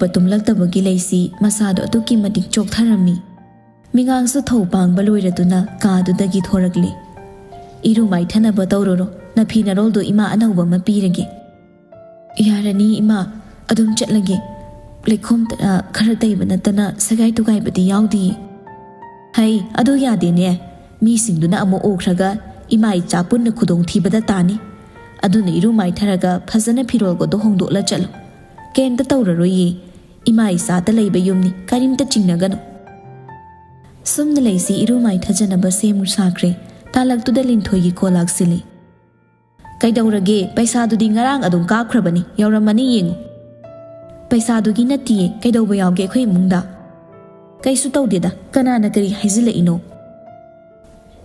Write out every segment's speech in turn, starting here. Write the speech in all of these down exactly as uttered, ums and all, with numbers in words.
ꯇꯨꯝꯂꯛꯇꯕꯒꯤ ꯂꯩꯁꯤ ꯃꯁꯥꯗꯣ ꯑꯗꯨꯛꯀꯤ ꯃꯇꯤꯛ ꯆꯣꯛꯊꯔꯝꯃꯤ꯫ ꯃꯤꯉꯥꯡꯁꯨ ꯊꯧ ꯄꯥꯡꯕ ꯂꯣꯏꯔꯗꯨꯅ ꯀꯥꯗꯨꯗꯒꯤ ꯊꯣꯔꯛꯂꯦ꯫ "ꯏꯔꯨ ꯃꯥꯏꯊꯅꯕ ꯇꯧꯔꯨꯔꯣ, ꯅꯐꯤ ꯅꯔꯣꯜꯗꯣ ꯏꯃꯥ ꯑꯅꯧꯕ ꯑꯃ ꯄꯤꯔꯒꯦ꯫" "ꯌꯥꯔꯅꯤ ꯏꯃꯥ, ꯑꯗꯨꯝ ꯆꯠꯂꯒꯦ꯫ ꯂꯩꯈꯣꯝ, ꯑ, ꯈꯔ ꯇꯩꯕ ꯅꯠꯇꯅ ꯁꯒꯥꯏ ꯇꯨꯒꯥꯏꯕꯗꯤ ꯌꯥꯎꯗꯤꯌꯦ꯫" "ꯍꯩ, ꯑꯗꯨ ꯌꯥꯗꯦꯅꯦ꯫ ꯃꯤꯁꯤꯡꯗꯨꯅ ꯑꯃꯨꯛ ꯎꯈ꯭ꯔꯒ ꯏꯃꯥ ꯏꯆꯥ ꯄꯨꯟꯅ ꯈꯨꯗꯣꯡꯊꯤꯕꯗ ꯇꯥꯅꯤ꯫ ꯑꯗꯨꯅ ꯏꯔꯨ ꯃꯥꯏꯊꯔꯒ ꯐꯖꯅ ꯐꯤꯔꯣꯜꯒꯗꯣ ꯍꯣꯡꯗꯣꯛꯂ ꯆꯠꯂꯨ꯫ ꯀꯩꯝꯇ ꯇꯧꯔꯔꯣꯏꯌꯦ꯫ ꯏꯃꯥ ꯏꯆꯥꯇ ꯂꯩꯕ ꯌꯨꯝꯅꯤ, ꯀꯔꯤꯝꯇ ꯆꯤꯡꯅꯒꯅꯨ꯫" ꯁꯨꯝꯅ ꯂꯩꯁꯤ ꯏꯔꯨ ꯃꯥꯏꯊꯖꯅꯕ ꯁꯦꯝ ꯁꯥꯈ꯭ꯔꯦ꯫ ꯇꯥꯂꯛꯇꯨꯗ ꯂꯤꯟꯊꯣꯏꯒꯤ ꯀꯣꯜ ꯂꯥꯛꯁꯤꯜꯂꯤ꯫ "ꯀꯩꯗꯧꯔꯒꯦ? ꯄꯩꯁꯥꯗꯨꯗꯤ ꯉꯔꯥꯡ ꯑꯗꯨꯝ ꯀꯥꯞꯈ꯭ꯔꯕꯅꯤ, ꯌꯧꯔꯝꯃꯅꯤ ꯌꯦꯡꯉꯨ꯫" "ꯄꯩꯁꯥꯗꯨꯒꯤ ꯅꯠꯇꯤꯌꯦ, ꯀꯩꯗꯧꯕ ꯌꯥꯎꯒꯦ ꯑꯩꯈꯣꯏ ꯏꯃꯨꯡꯗ?" "ꯀꯩꯁꯨ ꯇꯧꯗꯦꯗ, ꯀꯅꯥꯅ ꯀꯔꯤ ꯍꯥꯏꯖꯤꯜꯂꯛꯏꯅꯣ?"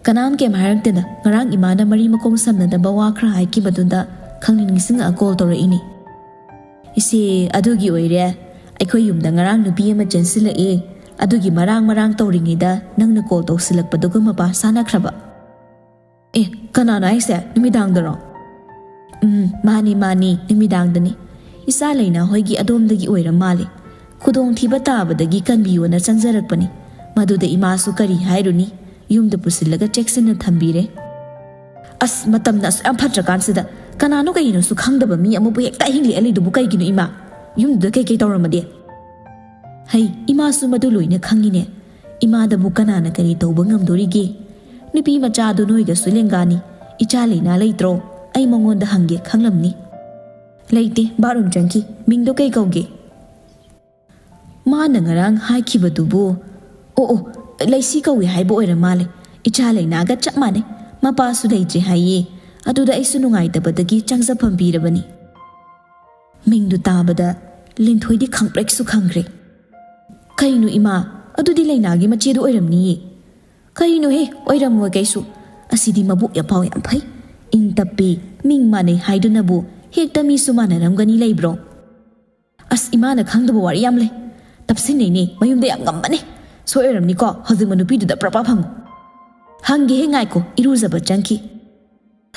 "ꯀꯅꯥꯝ ꯀꯩꯝ ꯍꯥꯏꯔꯛꯇꯦꯗ, ꯉꯔꯥꯡ ꯏꯃꯥꯅ ꯃꯔꯤ ꯃꯈꯣꯡ ꯁꯝꯅꯗꯕ ꯋꯥ ꯈꯔ ꯍꯥꯏꯈꯤꯕꯗꯨꯗ ꯈꯪꯅꯤꯡ ꯅꯤꯡꯁꯤꯡꯉꯛꯑ ꯀꯣꯜ ꯇꯧꯔꯛꯏꯅꯤ꯫" "ꯏꯆꯦ, ꯑꯗꯨꯒꯤ ꯑꯣꯏꯔꯦ꯫ ꯑꯩꯈꯣꯏ ꯌꯨꯝꯗ ꯉꯔꯥꯡ ꯅꯨꯄꯤ ꯑꯃ ꯆꯦꯟꯁꯤꯜꯂꯛꯑꯦ꯫ ꯑꯗꯨꯒꯤ ꯃꯔꯥꯡ ꯃꯔꯥꯡ ꯇꯧꯔꯤꯉꯩꯗ ꯅꯪꯅ ꯀꯣꯜ ꯇꯧꯁꯤꯜꯂꯛꯄꯗꯨꯒ ꯃꯄꯥ ꯆꯥꯅꯈ꯭ꯔꯕ꯫" "ꯑꯦ, ꯀꯅꯥꯅꯣ ꯍꯥꯏꯁꯦ? ꯅꯨꯃꯤꯗꯥꯡꯗꯔꯣ?" "ꯎꯝ, ꯃꯥꯅꯤ, ꯃꯥꯅꯤ, ꯅꯨꯃꯤꯗꯥꯡꯗꯅꯤ꯫ ꯏꯆꯥ ꯂꯩꯅꯥ ꯍꯣꯏꯒꯤ ꯑꯗꯣꯝꯗꯒꯤ ꯑꯣꯏꯔ ꯃꯥꯜꯂꯦ꯫ ꯈꯨꯗꯣꯡꯊꯤꯕ ꯇꯥꯕꯗꯒꯤ ꯀꯟꯕꯤꯌꯣꯅ ꯆꯪꯖꯔꯛꯄꯅꯤ꯫ ꯃꯗꯨꯗ ꯏꯃꯥꯁꯨ ꯀꯔꯤ ꯍꯥꯏꯔꯨꯅꯤ, ꯌꯨꯝꯗ ꯄꯨꯁꯤꯜꯂꯒ ꯆꯦꯛꯁꯤꯟꯅ ꯊꯝꯕꯤꯔꯦ꯫" "ꯑꯁ, ꯃꯇꯝꯅ ꯑꯁꯨꯛ ꯌꯥꯝ ꯐꯠꯇ꯭ꯔꯀꯥꯟꯁꯤꯗ ꯀꯅꯥꯅꯣ ꯀꯩꯅꯣꯁꯨ ꯈꯪꯗꯕ ꯃꯤ ꯑꯃꯕꯨ ꯍꯦꯛꯇ ꯑꯍꯤꯡ ꯂꯦꯛꯍꯜꯂꯤꯗꯨꯕꯨ ꯀꯩꯒꯤꯅꯣ ꯏꯃꯥ? ꯌꯨꯝꯗꯨꯗ ꯀꯩꯀꯩ ꯇꯧꯔꯝꯃꯒꯦ?" "ꯍꯩ, ꯏꯃꯥꯁꯨ ꯃꯗꯨ ꯂꯣꯏꯅ ꯈꯪꯉꯤꯅꯦ꯫ ꯏꯃꯥꯗꯕꯨ ꯀꯅꯥꯅ ꯀꯔꯤ ꯇꯧꯕ ꯉꯝꯗꯣꯔꯤꯒꯦ? ꯅꯨꯄꯤ ꯃꯆꯥꯗꯨ ꯅꯣꯏꯒꯁꯨ ꯂꯦꯡꯒꯥꯅꯤ꯫ ꯏꯆꯥ ꯂꯩꯅꯥ ꯂꯩꯇ꯭ꯔꯣ? ꯑꯩ ꯃꯉꯣꯟꯗ ꯍꯪꯒꯦ, ꯈꯪꯂꯝꯅꯤ꯫" "ꯂꯩꯇꯦ, ꯕꯥꯠꯔꯨꯝ ꯆꯪꯈꯤ꯫ ꯃꯤꯡꯗꯣ ꯀꯩ ꯀꯧꯒꯦ?" "ꯃꯥꯅ ꯉꯔꯥꯡ ꯍꯥꯏꯈꯤꯕꯗꯨꯕꯨ, ꯑꯣ, ꯑꯣ, ꯂꯩꯁꯤ ꯀꯧꯏ ꯍꯥꯏꯕ ꯑꯣꯏꯔ ꯃꯥꯜꯂꯦ꯫ ꯏꯆꯥ ꯂꯩꯅꯥꯒ ꯆꯞ ꯃꯥꯟꯅꯩ꯫ ꯃꯄꯥꯁꯨ ꯂꯩꯇ꯭ꯔꯦ ꯍꯥꯏꯌꯦ꯫ ꯑꯗꯨꯗ ꯑꯩꯁꯨ ꯅꯨꯡꯉꯥꯏꯇꯕꯗꯒꯤ ꯆꯪꯖꯐꯝ ꯄꯤꯔꯕꯅꯤ꯫" ꯃꯤꯡꯗꯨ ꯇꯥꯕꯗ ꯂꯤꯟꯊꯣꯏꯗꯤ ꯈꯪꯄ꯭ꯔꯦꯛꯁꯨ ꯈꯪꯈ꯭ꯔꯦ꯫ "ꯀꯩꯅꯣ ꯏꯃꯥ, ꯑꯗꯨꯗꯤ ꯂꯩꯅꯥꯒꯤ ꯃꯆꯦꯗꯨ ꯑꯣꯏꯔꯝꯅꯤꯌꯦ꯫" "ꯀꯔꯤꯅꯣꯍꯦ, ꯑꯣꯏꯔꯝꯃꯣꯏ ꯀꯩꯁꯨ꯫ ꯑꯁꯤꯗꯤ ꯃꯕꯨꯛ ꯌꯥꯝꯐꯥꯎ ꯌꯥꯝ ꯐꯩ, ꯏꯪ ꯇꯞꯄꯤ, ꯃꯤꯡ ꯃꯥꯟꯅꯩ ꯍꯥꯏꯗꯨꯅꯕꯨ ꯍꯦꯛꯇ ꯃꯤꯁꯨ ꯃꯥꯟꯅꯔꯝꯒꯅꯤ ꯂꯩꯕ꯭ꯔꯣ?" "ꯑꯁ, ꯏꯃꯥꯅ ꯈꯪꯗꯕ ꯋꯥꯔꯤ ꯌꯥꯝ ꯂꯩ꯫ ꯇꯞꯁꯤꯟꯅꯩꯅꯦ, ꯃꯌꯨꯝꯗ ꯌꯥꯝ ꯉꯝꯕꯅꯦ꯫ ꯁꯣꯏ ꯑꯣꯏꯔꯝꯅꯤꯀꯣ, ꯍꯧꯖꯤꯛ ꯃꯅꯨꯄꯤꯗꯨꯗ ꯄ꯭ꯔꯄꯥ ꯐꯪꯉꯨ꯫" "ꯍꯪꯒꯦꯍꯦ, ꯉꯥꯏꯈꯣ, ꯏꯔꯨꯖꯕ ꯆꯪꯈꯤ꯫"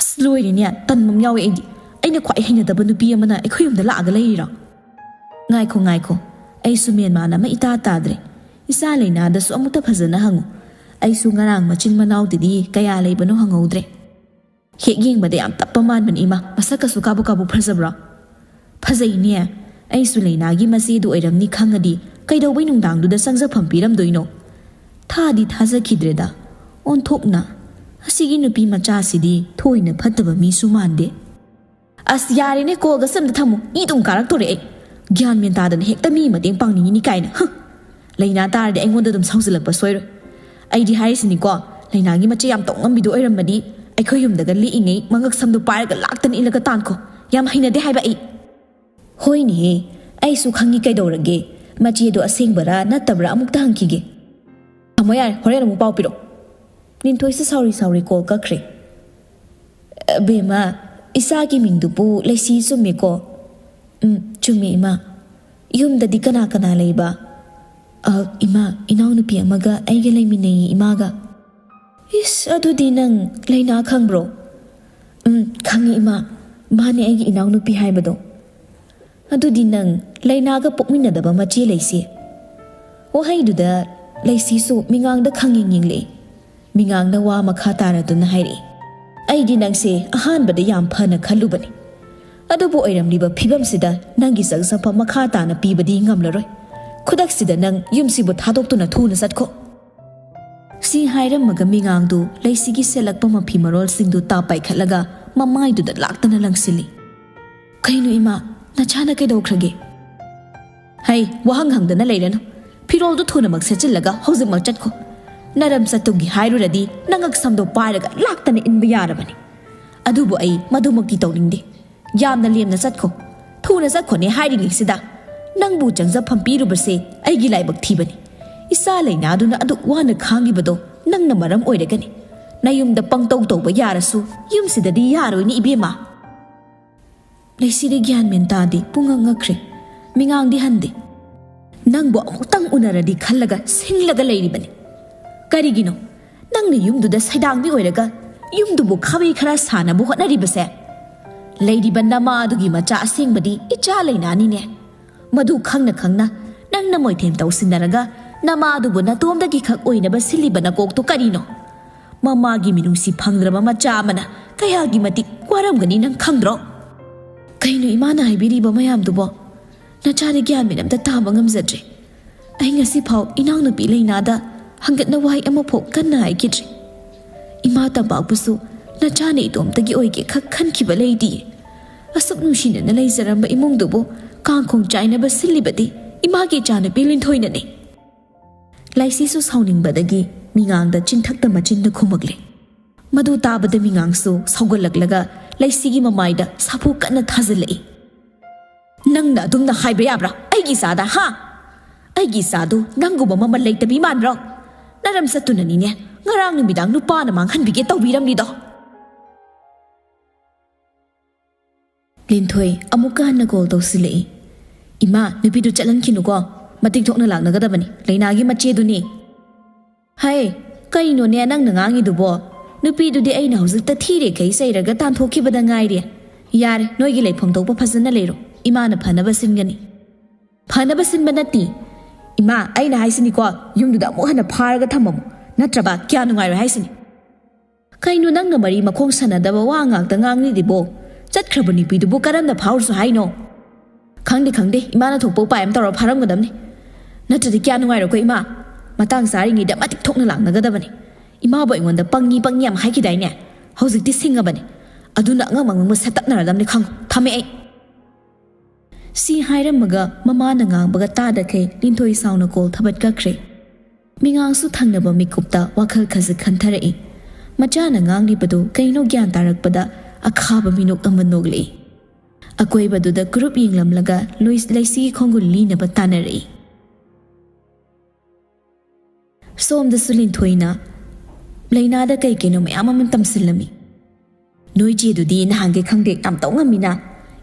"ꯑꯁ, ꯂꯣꯏꯔꯦꯅꯦ, ꯇꯟꯕ ꯑꯃ ꯌꯥꯎꯋꯦ ꯑꯩꯗꯤ꯫ ꯑꯩꯅ ꯈ꯭ꯋꯥꯏ ꯍꯩꯅꯗꯕ ꯅꯨꯄꯤ ꯑꯃꯅ ꯑꯩꯈꯣꯏ ꯌꯨꯝꯗ ꯂꯥꯛꯑꯒ ꯂꯩꯔꯤꯔꯣ?" "ꯉꯥꯏꯈꯣ, ꯉꯥꯏꯈꯣ, ꯑꯩꯁꯨ ꯃꯦꯟꯃꯥꯟ ꯑꯃ ꯏꯇꯥ ꯇꯥꯗ꯭ꯔꯦ꯫ ꯏꯆꯥ ꯂꯩꯅꯥꯗꯁꯨ ꯑꯃꯨꯛꯇ ꯐꯖꯅ ꯍꯪꯉꯨ꯫ ꯑꯩꯁꯨ ꯉꯔꯥꯡ ꯃꯆꯤꯟ ꯃꯅꯥꯎꯗꯨꯗꯤ ꯀꯌꯥ ꯂꯩꯕꯅꯣ ꯍꯪꯍꯧꯗ꯭ꯔꯦ꯫ ꯍꯦꯛ ꯌꯦꯡꯕꯗ ꯌꯥꯝ ꯇꯞꯄ ꯃꯥꯟꯕꯅꯤ ꯏꯃꯥ, ꯃꯁꯛꯀꯁꯨ ꯀꯥꯕꯨ ꯀꯥꯕꯨ ꯐꯖꯕ꯭ꯔꯣ?" "ꯐꯖꯩꯅꯦ꯫ ꯑꯩꯁꯨ ꯂꯩꯅꯥꯒꯤ ꯃꯆꯦꯗꯨ ꯑꯣꯏꯔꯝꯅꯤ ꯈꯪꯉꯗꯤ ꯀꯩꯗꯧꯕꯩ ꯅꯨꯡꯗꯥꯡꯗꯨꯗ ꯆꯪꯖꯐꯝ ꯄꯤꯔꯝꯗꯣꯏꯅꯣ? ꯊꯥꯗꯤ ꯊꯥꯖꯈꯤꯗ꯭ꯔꯦꯗ꯫ ꯑꯣꯟꯊꯣꯛꯅ꯫ ꯑꯁꯤꯒꯤ ꯅꯨꯄꯤ ꯃꯆꯥꯁꯤꯗꯤ ꯊꯣꯏꯅ ꯐꯠꯇꯕ ꯃꯤꯁꯨ ꯃꯥꯟꯗꯦ꯫ ꯑꯁ, ꯌꯥꯔꯦꯅꯦ, ꯀꯣꯜꯒꯁꯦ ꯑꯝꯇ ꯊꯝꯃꯨ꯫ ꯏ ꯑꯗꯨꯝ ꯀꯥꯔꯛꯇꯣꯔꯦ ꯑꯩ꯫ ꯒ꯭ꯌꯥꯟ ꯃꯦꯟ ꯇꯥꯗꯅ ꯍꯦꯛꯇ ꯃꯤ ꯃꯇꯦꯡ ꯄꯥꯡꯅꯤꯡꯉꯤꯅꯤ ꯀꯥꯏꯅ꯫ ꯍꯨꯝ꯫ ꯂꯩꯅꯥ ꯇꯥꯔꯗꯤ ꯑꯩꯉꯣꯟꯗ ꯑꯗꯨꯝ ꯁꯥꯎꯖꯜꯂꯛꯄ ꯁꯣꯏꯔꯣꯏ꯫ ꯑꯩꯗꯤ ꯍꯥꯏꯔꯤꯁꯤꯅꯤꯀꯣ, ꯂꯩꯅꯥꯒꯤ ꯃꯆꯦ ꯌꯥꯝ ꯇꯧ ꯉꯝꯕꯤꯗꯣ ꯑꯣꯏꯔꯝꯃꯗꯤ ꯑꯩꯈꯣꯏ ꯌꯨꯝꯗꯒ ꯂꯦꯛꯏꯉꯩ ꯃꯉꯛ ꯁꯝꯗꯣ ꯄꯥꯏꯔꯒ ꯂꯥꯛꯇꯅ ꯏꯜꯂꯒ ꯇꯥꯟꯈꯣ꯫ ꯌꯥꯝ ꯍꯩꯅꯗꯦ ꯍꯥꯏꯕ ꯑꯩ꯫ ꯍꯣꯏꯅꯦꯍꯦ, ꯑꯩꯁꯨ ꯈꯪꯉꯤ ꯀꯩꯗꯧꯔꯒꯦ꯫ ꯃꯆꯦꯗꯣ ꯑꯁꯦꯡꯕꯔꯥ ꯅꯠꯇꯕ꯭ꯔꯥ ꯑꯃꯨꯛꯇ ꯍꯪꯈꯤꯒꯦ꯫ ꯊꯝꯃꯣ ꯌꯥꯔꯦ, ꯍꯣꯔꯦꯟ ꯑꯃꯨꯛ ꯄꯥꯎ ꯄꯤꯔꯛꯑꯣ꯫ ꯂꯤꯟꯊꯣꯏꯁꯦ ꯁꯥꯎꯔꯤ ꯁꯥꯎꯔꯤ ꯀꯣꯜ ꯀꯛꯈ꯭ꯔꯦ꯫ "ꯑ, ꯕꯦꯝꯃ, ꯏꯆꯥꯒꯤ ꯃꯤꯡꯗꯨꯕꯨ ꯂꯩꯁꯤ ꯆꯨꯝꯃꯦꯀꯣ?" "ꯎꯝ, ꯆꯨꯝꯃꯦ ꯏꯃꯥ꯫ ꯌꯨꯝꯗꯗꯤ ꯀꯅꯥ ꯀꯅꯥ ꯂꯩꯕ?" "ꯑ, ꯏꯃꯥ, ꯏꯅꯥꯎꯅꯨꯄꯤ ꯑꯃꯒ ꯑꯩꯒ ꯂꯩꯃꯤꯟꯅꯩꯌꯦ ꯏꯃꯥꯒ꯫" "ꯏꯁ, ꯑꯗꯨꯗꯤ ꯅꯪ ꯂꯩꯅꯥ ꯈꯪꯕ꯭ꯔꯣ?" "ꯎꯝ, ꯈꯪꯉꯤ ꯏꯃꯥ꯫ ꯃꯥꯅꯦ ꯑꯩꯒꯤ ꯏꯅꯥꯎꯅꯨꯄꯤ ꯍꯥꯏꯕꯗꯣ꯫" "ꯑꯗꯨꯗꯤ ꯅꯪ ꯂꯩꯅꯥꯒ ꯄꯣꯛꯃꯤꯟꯅꯗꯕ ꯃꯆꯦ ꯂꯩꯁꯤ?" ꯋꯥꯍꯩꯗꯨꯗ ꯂꯩꯁꯤꯁꯨ ꯃꯤꯉꯥꯡꯗ ꯈꯪꯌꯦꯡ ꯌꯦꯡꯂꯛꯏ꯫ ꯃꯤꯉꯥꯡꯅ ꯋꯥ ꯃꯈꯥ ꯇꯥꯔꯗꯨꯅ ꯍꯥꯏꯔꯛꯏ, "ꯑꯩꯗꯤ ꯅꯪꯁꯦ ꯑꯍꯥꯟꯕꯗ ꯌꯥꯝ ꯐꯅ ꯈꯜꯂꯨꯕꯅꯤ꯫ ꯑꯗꯨꯕꯨ ꯑꯣꯏꯔꯝꯂꯤꯕ ꯐꯤꯕꯝꯁꯤꯗ ꯅꯪꯒꯤ ꯆꯪꯖꯐꯝ ꯃꯈꯥ ꯇꯥꯅ ꯄꯤꯕꯗꯤ ꯉꯝꯂꯔꯣꯏ꯫ ꯈꯨꯗꯛꯁꯤꯗ ꯅꯪ ꯌꯨꯝꯁꯤꯕꯨ ꯊꯥꯗꯣꯛꯇꯨꯅ ꯊꯨꯅ ꯆꯠꯈꯣ꯫" ꯁꯤ ꯍꯥꯏꯔꯝꯃꯒ ꯃꯤꯉꯥꯡꯗꯨ ꯂꯩꯁꯤꯒꯤ ꯁꯦꯠꯂꯛꯄ ꯃꯐꯤ ꯃꯔꯣꯜꯁꯤꯡꯗꯨ ꯇꯥꯞ ꯄꯥꯏꯈꯠꯂꯒ ꯃꯃꯥꯏꯗꯨꯗ ꯂꯥꯛꯇꯅ ꯂꯪꯁꯤꯜꯂꯤ꯫ "ꯀꯩꯅꯣ ꯏꯃꯥ, ꯅꯆꯥꯅ ꯀꯩꯗꯧꯈ꯭ꯔꯒꯦ?" "ꯍꯩ, ꯋꯥꯍꯪ ꯍꯪꯗꯅ ꯂꯩꯔꯅꯨ꯫ ꯐꯤꯔꯣꯜꯗꯨ ꯊꯨꯅꯃꯛ ꯁꯦꯠꯆꯤꯜꯂꯒ ꯍꯧꯖꯤꯛꯃꯛ ꯆꯠꯈꯣ꯫ ꯅꯔꯝ ꯆꯠꯇꯨꯝꯒꯤ ꯍꯥꯏꯔꯨꯔꯗꯤ ꯅꯉꯛ ꯁꯝꯗꯣ ꯄꯥꯏꯔꯒ ꯂꯥꯛꯇꯅ ꯏꯟꯕ ꯌꯥꯔꯕꯅꯤ꯫ ꯑꯗꯨꯕꯨ ꯑꯩ ꯃꯗꯨꯃꯛꯇꯤ ꯇꯧꯅꯤꯡꯗꯦ꯫ ꯌꯥꯝꯅ ꯂꯦꯝꯅ ꯆꯠꯈꯣ꯫ ꯊꯨꯅ ꯆꯠꯈꯣꯅꯦ ꯍꯥꯏꯔꯤꯉꯩꯁꯤꯗ꯫ ꯅꯪꯕꯨ ꯆꯪꯖꯐꯝ ꯄꯤꯔꯨꯕꯁꯦ ꯑꯩꯒꯤ ꯂꯥꯏꯕꯛ ꯊꯤꯕꯅꯤ꯫ ꯏꯆꯥ ꯂꯩꯅꯥꯗꯨꯅ ꯑꯗꯨꯛ ꯋꯥꯅ ꯈꯥꯡꯉꯤꯕꯗꯣ ꯅꯪꯅ ꯃꯔꯝ ꯑꯣꯏꯔꯒꯅꯤ꯫ ꯅꯌꯨꯝꯗ ꯄꯪꯇꯧ ꯇꯧꯕ ꯌꯥꯔꯁꯨ ꯌꯨꯝꯁꯤꯗꯗꯤ ꯌꯥꯔꯣꯏꯅꯦ ꯏꯕꯦꯝꯃ꯫" ꯂꯩꯁꯤꯗꯤ ꯒ꯭ꯌꯥꯟ ꯃꯦꯟ ꯇꯥꯗꯦ, ꯄꯨꯡꯉꯛ ꯉꯛꯈ꯭ꯔꯦ꯫ ꯃꯤꯉꯥꯡꯗꯤ ꯍꯟꯗꯦ꯫ "ꯅꯪꯕꯨ ꯑꯃꯨꯛꯇꯪ ꯎꯅꯔꯗꯤ ꯈꯜꯂꯒ ꯁꯤꯡꯂꯒ ꯂꯩꯔꯤꯕꯅꯤ꯫ ꯀꯔꯤꯒꯤꯅꯣ ꯅꯪꯅ ꯌꯨꯝꯗꯨꯗ ꯁꯩꯗꯥꯡꯕꯤ ꯑꯣꯏꯔꯒ ꯌꯨꯝꯗꯨꯕꯨ ꯈꯥꯕꯩ ꯈꯔ ꯁꯥꯅꯕ ꯍꯣꯠꯅꯔꯤꯕꯁꯦ? ꯂꯩꯔꯤꯕ ꯅꯃꯥ ꯑꯗꯨꯒꯤ ꯃꯆꯥ ꯑꯁꯦꯡꯕꯗꯤ ꯏꯆꯥ ꯂꯩꯅꯥꯅꯤꯅꯦ꯫ ꯃꯗꯨ ꯈꯪꯅ ꯈꯪꯅ ꯅꯪꯅ ꯃꯣꯏꯊꯦꯝ ꯇꯧꯁꯤꯟꯅꯔꯒ ꯅꯃꯥꯗꯨꯕꯨ ꯅꯇꯣꯝꯗꯒꯤ ꯈꯛ ꯑꯣꯏꯅꯕ ꯁꯤꯜꯂꯤꯕ ꯅꯀꯣꯛꯇꯨ ꯀꯔꯤꯅꯣ? ꯃꯃꯥꯒꯤ ꯃꯤꯅꯨꯡꯁꯤ ꯐꯪꯗ꯭ꯔꯕ ꯃꯆꯥ ꯑꯃꯅ ꯀꯌꯥꯒꯤ ꯃꯇꯤꯛ ꯋꯥꯔꯝꯒꯅꯤ ꯅꯪ ꯈꯪꯗ꯭ꯔꯣ? ꯀꯩꯅꯣ ꯏꯃꯥꯅ ꯍꯥꯏꯕꯤꯔꯤꯕ ꯃꯌꯥꯝꯗꯨꯕꯣ? ꯅꯆꯥꯗꯤ ꯒ꯭ꯌꯥꯟ ꯃꯦꯟ ꯑꯝꯇ ꯇꯥꯕ ꯉꯝꯖꯗ꯭ꯔꯦ꯫ ꯑꯩ ꯉꯁꯤꯐꯥꯎ ꯏꯅꯥꯎꯅꯨꯄꯤ ꯂꯩꯅꯥꯗ ꯍꯪꯒꯠꯅ ꯋꯥꯍꯩ ꯑꯃꯐꯥꯎ ꯀꯟꯅ ꯍꯥꯏꯈꯤꯗ꯭ꯔꯤ꯫ ꯏꯃꯥ ꯇꯝꯄꯥꯛꯄꯨꯁꯨ ꯅꯆꯥꯅ ꯏꯇꯣꯝꯇꯒꯤ ꯑꯣꯏꯒꯦ ꯈꯛ ꯈꯟꯈꯤꯕ ꯂꯩꯇꯤꯌꯦ꯫ ꯑꯁꯨꯛ ꯅꯨꯡꯁꯤꯅꯅ ꯂꯩꯖꯔꯝꯕ ꯏꯃꯨꯡꯗꯨꯕꯨ ꯀꯥꯡꯈꯣꯡ ꯆꯥꯏꯅꯕ ꯁꯤꯜꯂꯤꯕꯗꯤ ꯏꯃꯥꯒꯤ ꯏꯆꯥꯅꯨꯄꯤ ꯂꯤꯟꯊꯣꯏꯅꯅꯤ꯫ ꯂꯥꯏꯁꯤꯁꯨ ꯁꯥꯎꯅꯤꯡꯕꯗꯒꯤ ꯃꯤꯉꯥꯡꯗ ꯆꯤꯟꯊꯛꯇ ꯃꯆꯤꯟꯅ ꯈꯨꯝꯃꯛꯂꯦ꯫ ꯃꯗꯨ ꯇꯥꯕꯗ ꯃꯤꯉꯥꯡꯁꯨ ꯁꯥꯎꯒꯠꯂꯛꯂꯒ ꯂꯩꯁꯤꯒꯤ ꯃꯃꯥꯏꯗ ꯁꯥꯐꯨ ꯀꯟꯅ ꯊꯥꯖꯤꯜꯂꯛꯏ꯫ "ꯅꯪꯅ ꯑꯗꯨꯝꯅ ꯍꯥꯏꯕ ꯌꯥꯕ꯭ꯔꯥ ꯑꯩꯒꯤ ꯏꯆꯥꯗ, ꯍꯥ? ꯑꯩꯒꯤ ꯏꯆꯥꯗꯨ ꯅꯪꯒꯨꯝꯕ ꯃꯃꯜ ꯂꯩꯇꯕꯤ ꯃꯥꯟꯕ꯭ꯔꯣ? ꯅꯔꯝ ꯆꯠꯇꯨꯅꯅꯤꯅꯦ ꯉꯔꯥꯡ ꯅꯨꯃꯤꯗꯥꯡ ꯅꯨꯄꯥꯅ ꯃꯥꯡꯍꯟꯕꯤꯒꯦ ꯇꯧꯕꯤꯔꯝꯂꯤꯗꯣ꯫" ꯂꯤꯟꯊꯣꯏ ꯑꯃꯨꯛꯀ ꯍꯟꯅ ꯀꯣꯜ ꯇꯧꯁꯤꯜꯂꯛꯏ꯫ "ꯏꯃꯥ, ꯅꯨꯄꯤꯗꯨ ꯆꯠꯍꯟꯈꯤꯅꯨꯀꯣ꯫ ꯃꯇꯤꯛ ꯊꯣꯛꯅ ꯂꯥꯛꯅꯒꯗꯕꯅꯤ꯫ ꯂꯩꯅꯥꯒꯤ ꯃꯆꯦꯗꯨꯅꯤ꯫" "ꯍꯩ, ꯀꯩꯅꯣꯅꯦ ꯅꯪꯅ ꯉꯥꯡꯉꯤꯗꯨꯕꯣ? ꯅꯨꯄꯤꯗꯨꯗꯤ ꯑꯩꯅ ꯍꯧꯖꯤꯛꯇ ꯊꯤꯔꯦꯈꯩ ꯆꯩꯔꯒ ꯇꯥꯟꯊꯣꯛꯈꯤꯕꯗ ꯉꯥꯏꯔꯤ꯫ ꯌꯥꯔꯦ, ꯅꯣꯏꯒꯤ ꯂꯩꯐꯝ ꯊꯣꯛꯄ ꯐꯖꯅ ꯂꯩꯔꯣ꯫ ꯏꯃꯥꯅ ꯐꯅꯕ ꯁꯤꯟꯒꯅꯤ꯫" "ꯐꯅꯕ ꯁꯤꯟꯕ ꯅꯠꯇꯦ꯫ ꯏꯃꯥ, ꯑꯩꯅ ꯍꯥꯏꯁꯤꯅꯤꯀꯣ, ꯌꯨꯝꯗꯨꯗ ꯑꯃꯨꯛ ꯍꯟꯅ ꯐꯥꯔꯒ ꯊꯝꯃꯝꯃꯨ꯫ ꯅꯠꯇ꯭ꯔꯕ ꯀꯌꯥ ꯅꯨꯡꯉꯥꯏꯔꯣꯏ ꯍꯥꯏꯁꯤꯅꯤ꯫" "ꯀꯩꯅꯣ ꯅꯪꯅ ꯃꯔꯤ ꯃꯈꯣꯡ ꯁꯥꯟꯅꯗꯕ ꯋꯥ ꯉꯥꯛꯇ ꯉꯥꯡꯂꯤꯗꯤꯕꯣ? ꯆꯠꯈ꯭ꯔꯕ ꯅꯨꯄꯤꯗꯨꯕꯨ ꯀꯔꯝꯅ ꯐꯥꯎꯔꯁꯨ ꯍꯥꯏꯅꯣ?" "ꯈꯪꯗꯦ, ꯈꯪꯗꯦ, ꯏꯃꯥꯅ ꯊꯣꯛꯄ ꯎꯄꯥꯏ ꯑꯃ ꯇꯧꯔ ꯐꯥꯔꯝꯒꯗꯕꯅꯤ꯫ ꯅꯠꯇ꯭ꯔꯗꯤ ꯀꯌꯥ ꯅꯨꯡꯉꯥꯏꯔꯣꯏꯀꯣ ꯏꯃꯥ꯫ ꯃꯇꯥꯡ ꯆꯥꯔꯤꯉꯩꯗ ꯃꯇꯤꯛ ꯊꯣꯛꯅ ꯂꯥꯛꯅꯒꯗꯕꯅꯤ꯫ ꯏꯃꯥꯕꯨ ꯑꯩꯉꯣꯟꯗ ꯄꯪꯉꯤ ꯄꯪꯉꯤ ꯌꯥꯝ ꯍꯥꯏꯈꯤꯗꯥꯏꯅꯦ? ꯍꯧꯖꯤꯛꯇꯤ ꯁꯤꯡꯉꯕꯅꯤ꯫ ꯑꯗꯨꯅ ꯑꯉꯝ ꯑꯉꯝꯕ ꯁꯦꯠꯇꯛꯅꯔꯗꯕꯅꯤ, ꯈꯪꯉꯨ꯫ ꯊꯝꯃꯦ ꯑꯩ꯫" ꯁꯤ ꯍꯥꯏꯔꯝꯃꯒ ꯃꯃꯥꯅ ꯉꯥꯡꯕꯒ ꯇꯥꯗꯈꯩ ꯂꯤꯟꯊꯣꯏ ꯁꯥꯎꯅ ꯀꯣꯜ ꯊꯕꯠ ꯀꯛꯈ꯭ꯔꯦ꯫ ꯃꯤꯉꯥꯡꯁꯨ ꯊꯪꯅꯕ ꯃꯤꯀꯨꯞꯇ ꯋꯥꯈꯜ ꯈꯖꯤꯛ ꯈꯟꯊꯔꯛꯏ꯫ ꯃꯆꯥꯅ ꯉꯥꯡꯂꯤꯕꯗꯨ ꯀꯩꯅꯣ ꯒ꯭ꯌꯥꯟ ꯇꯥꯔꯛꯄꯗ ꯑꯈꯥꯕ ꯃꯤꯅꯣꯛ ꯑꯃ ꯅꯣꯛꯂꯛꯏ꯫ ꯑꯀꯣꯏꯕꯗꯨꯗ ꯀꯨꯔꯨꯞ ꯌꯦꯡꯂꯝꯂꯒ ꯂꯣꯏ-, ꯂꯩꯁꯤꯒꯤ ꯈꯣꯡꯒꯨꯜ ꯂꯤꯅꯕ ꯇꯥꯟꯅꯔꯛꯏ꯫ ꯁꯣꯝꯗꯁꯨ ꯂꯤꯟꯊꯣꯏꯅ ꯂꯩꯅꯥꯗ ꯀꯩ ꯀꯩꯅꯣ ꯃꯌꯥꯝ ꯑꯃ ꯇꯝꯁꯤꯜꯂꯝꯃꯤ꯫ "ꯅꯣꯏ ꯆꯦꯗꯨꯗꯤ ꯅꯍꯥꯟꯈꯩ ꯈꯪꯗꯦ ꯌꯥꯝ ꯇꯧ ꯉꯝꯃꯤꯅ꯫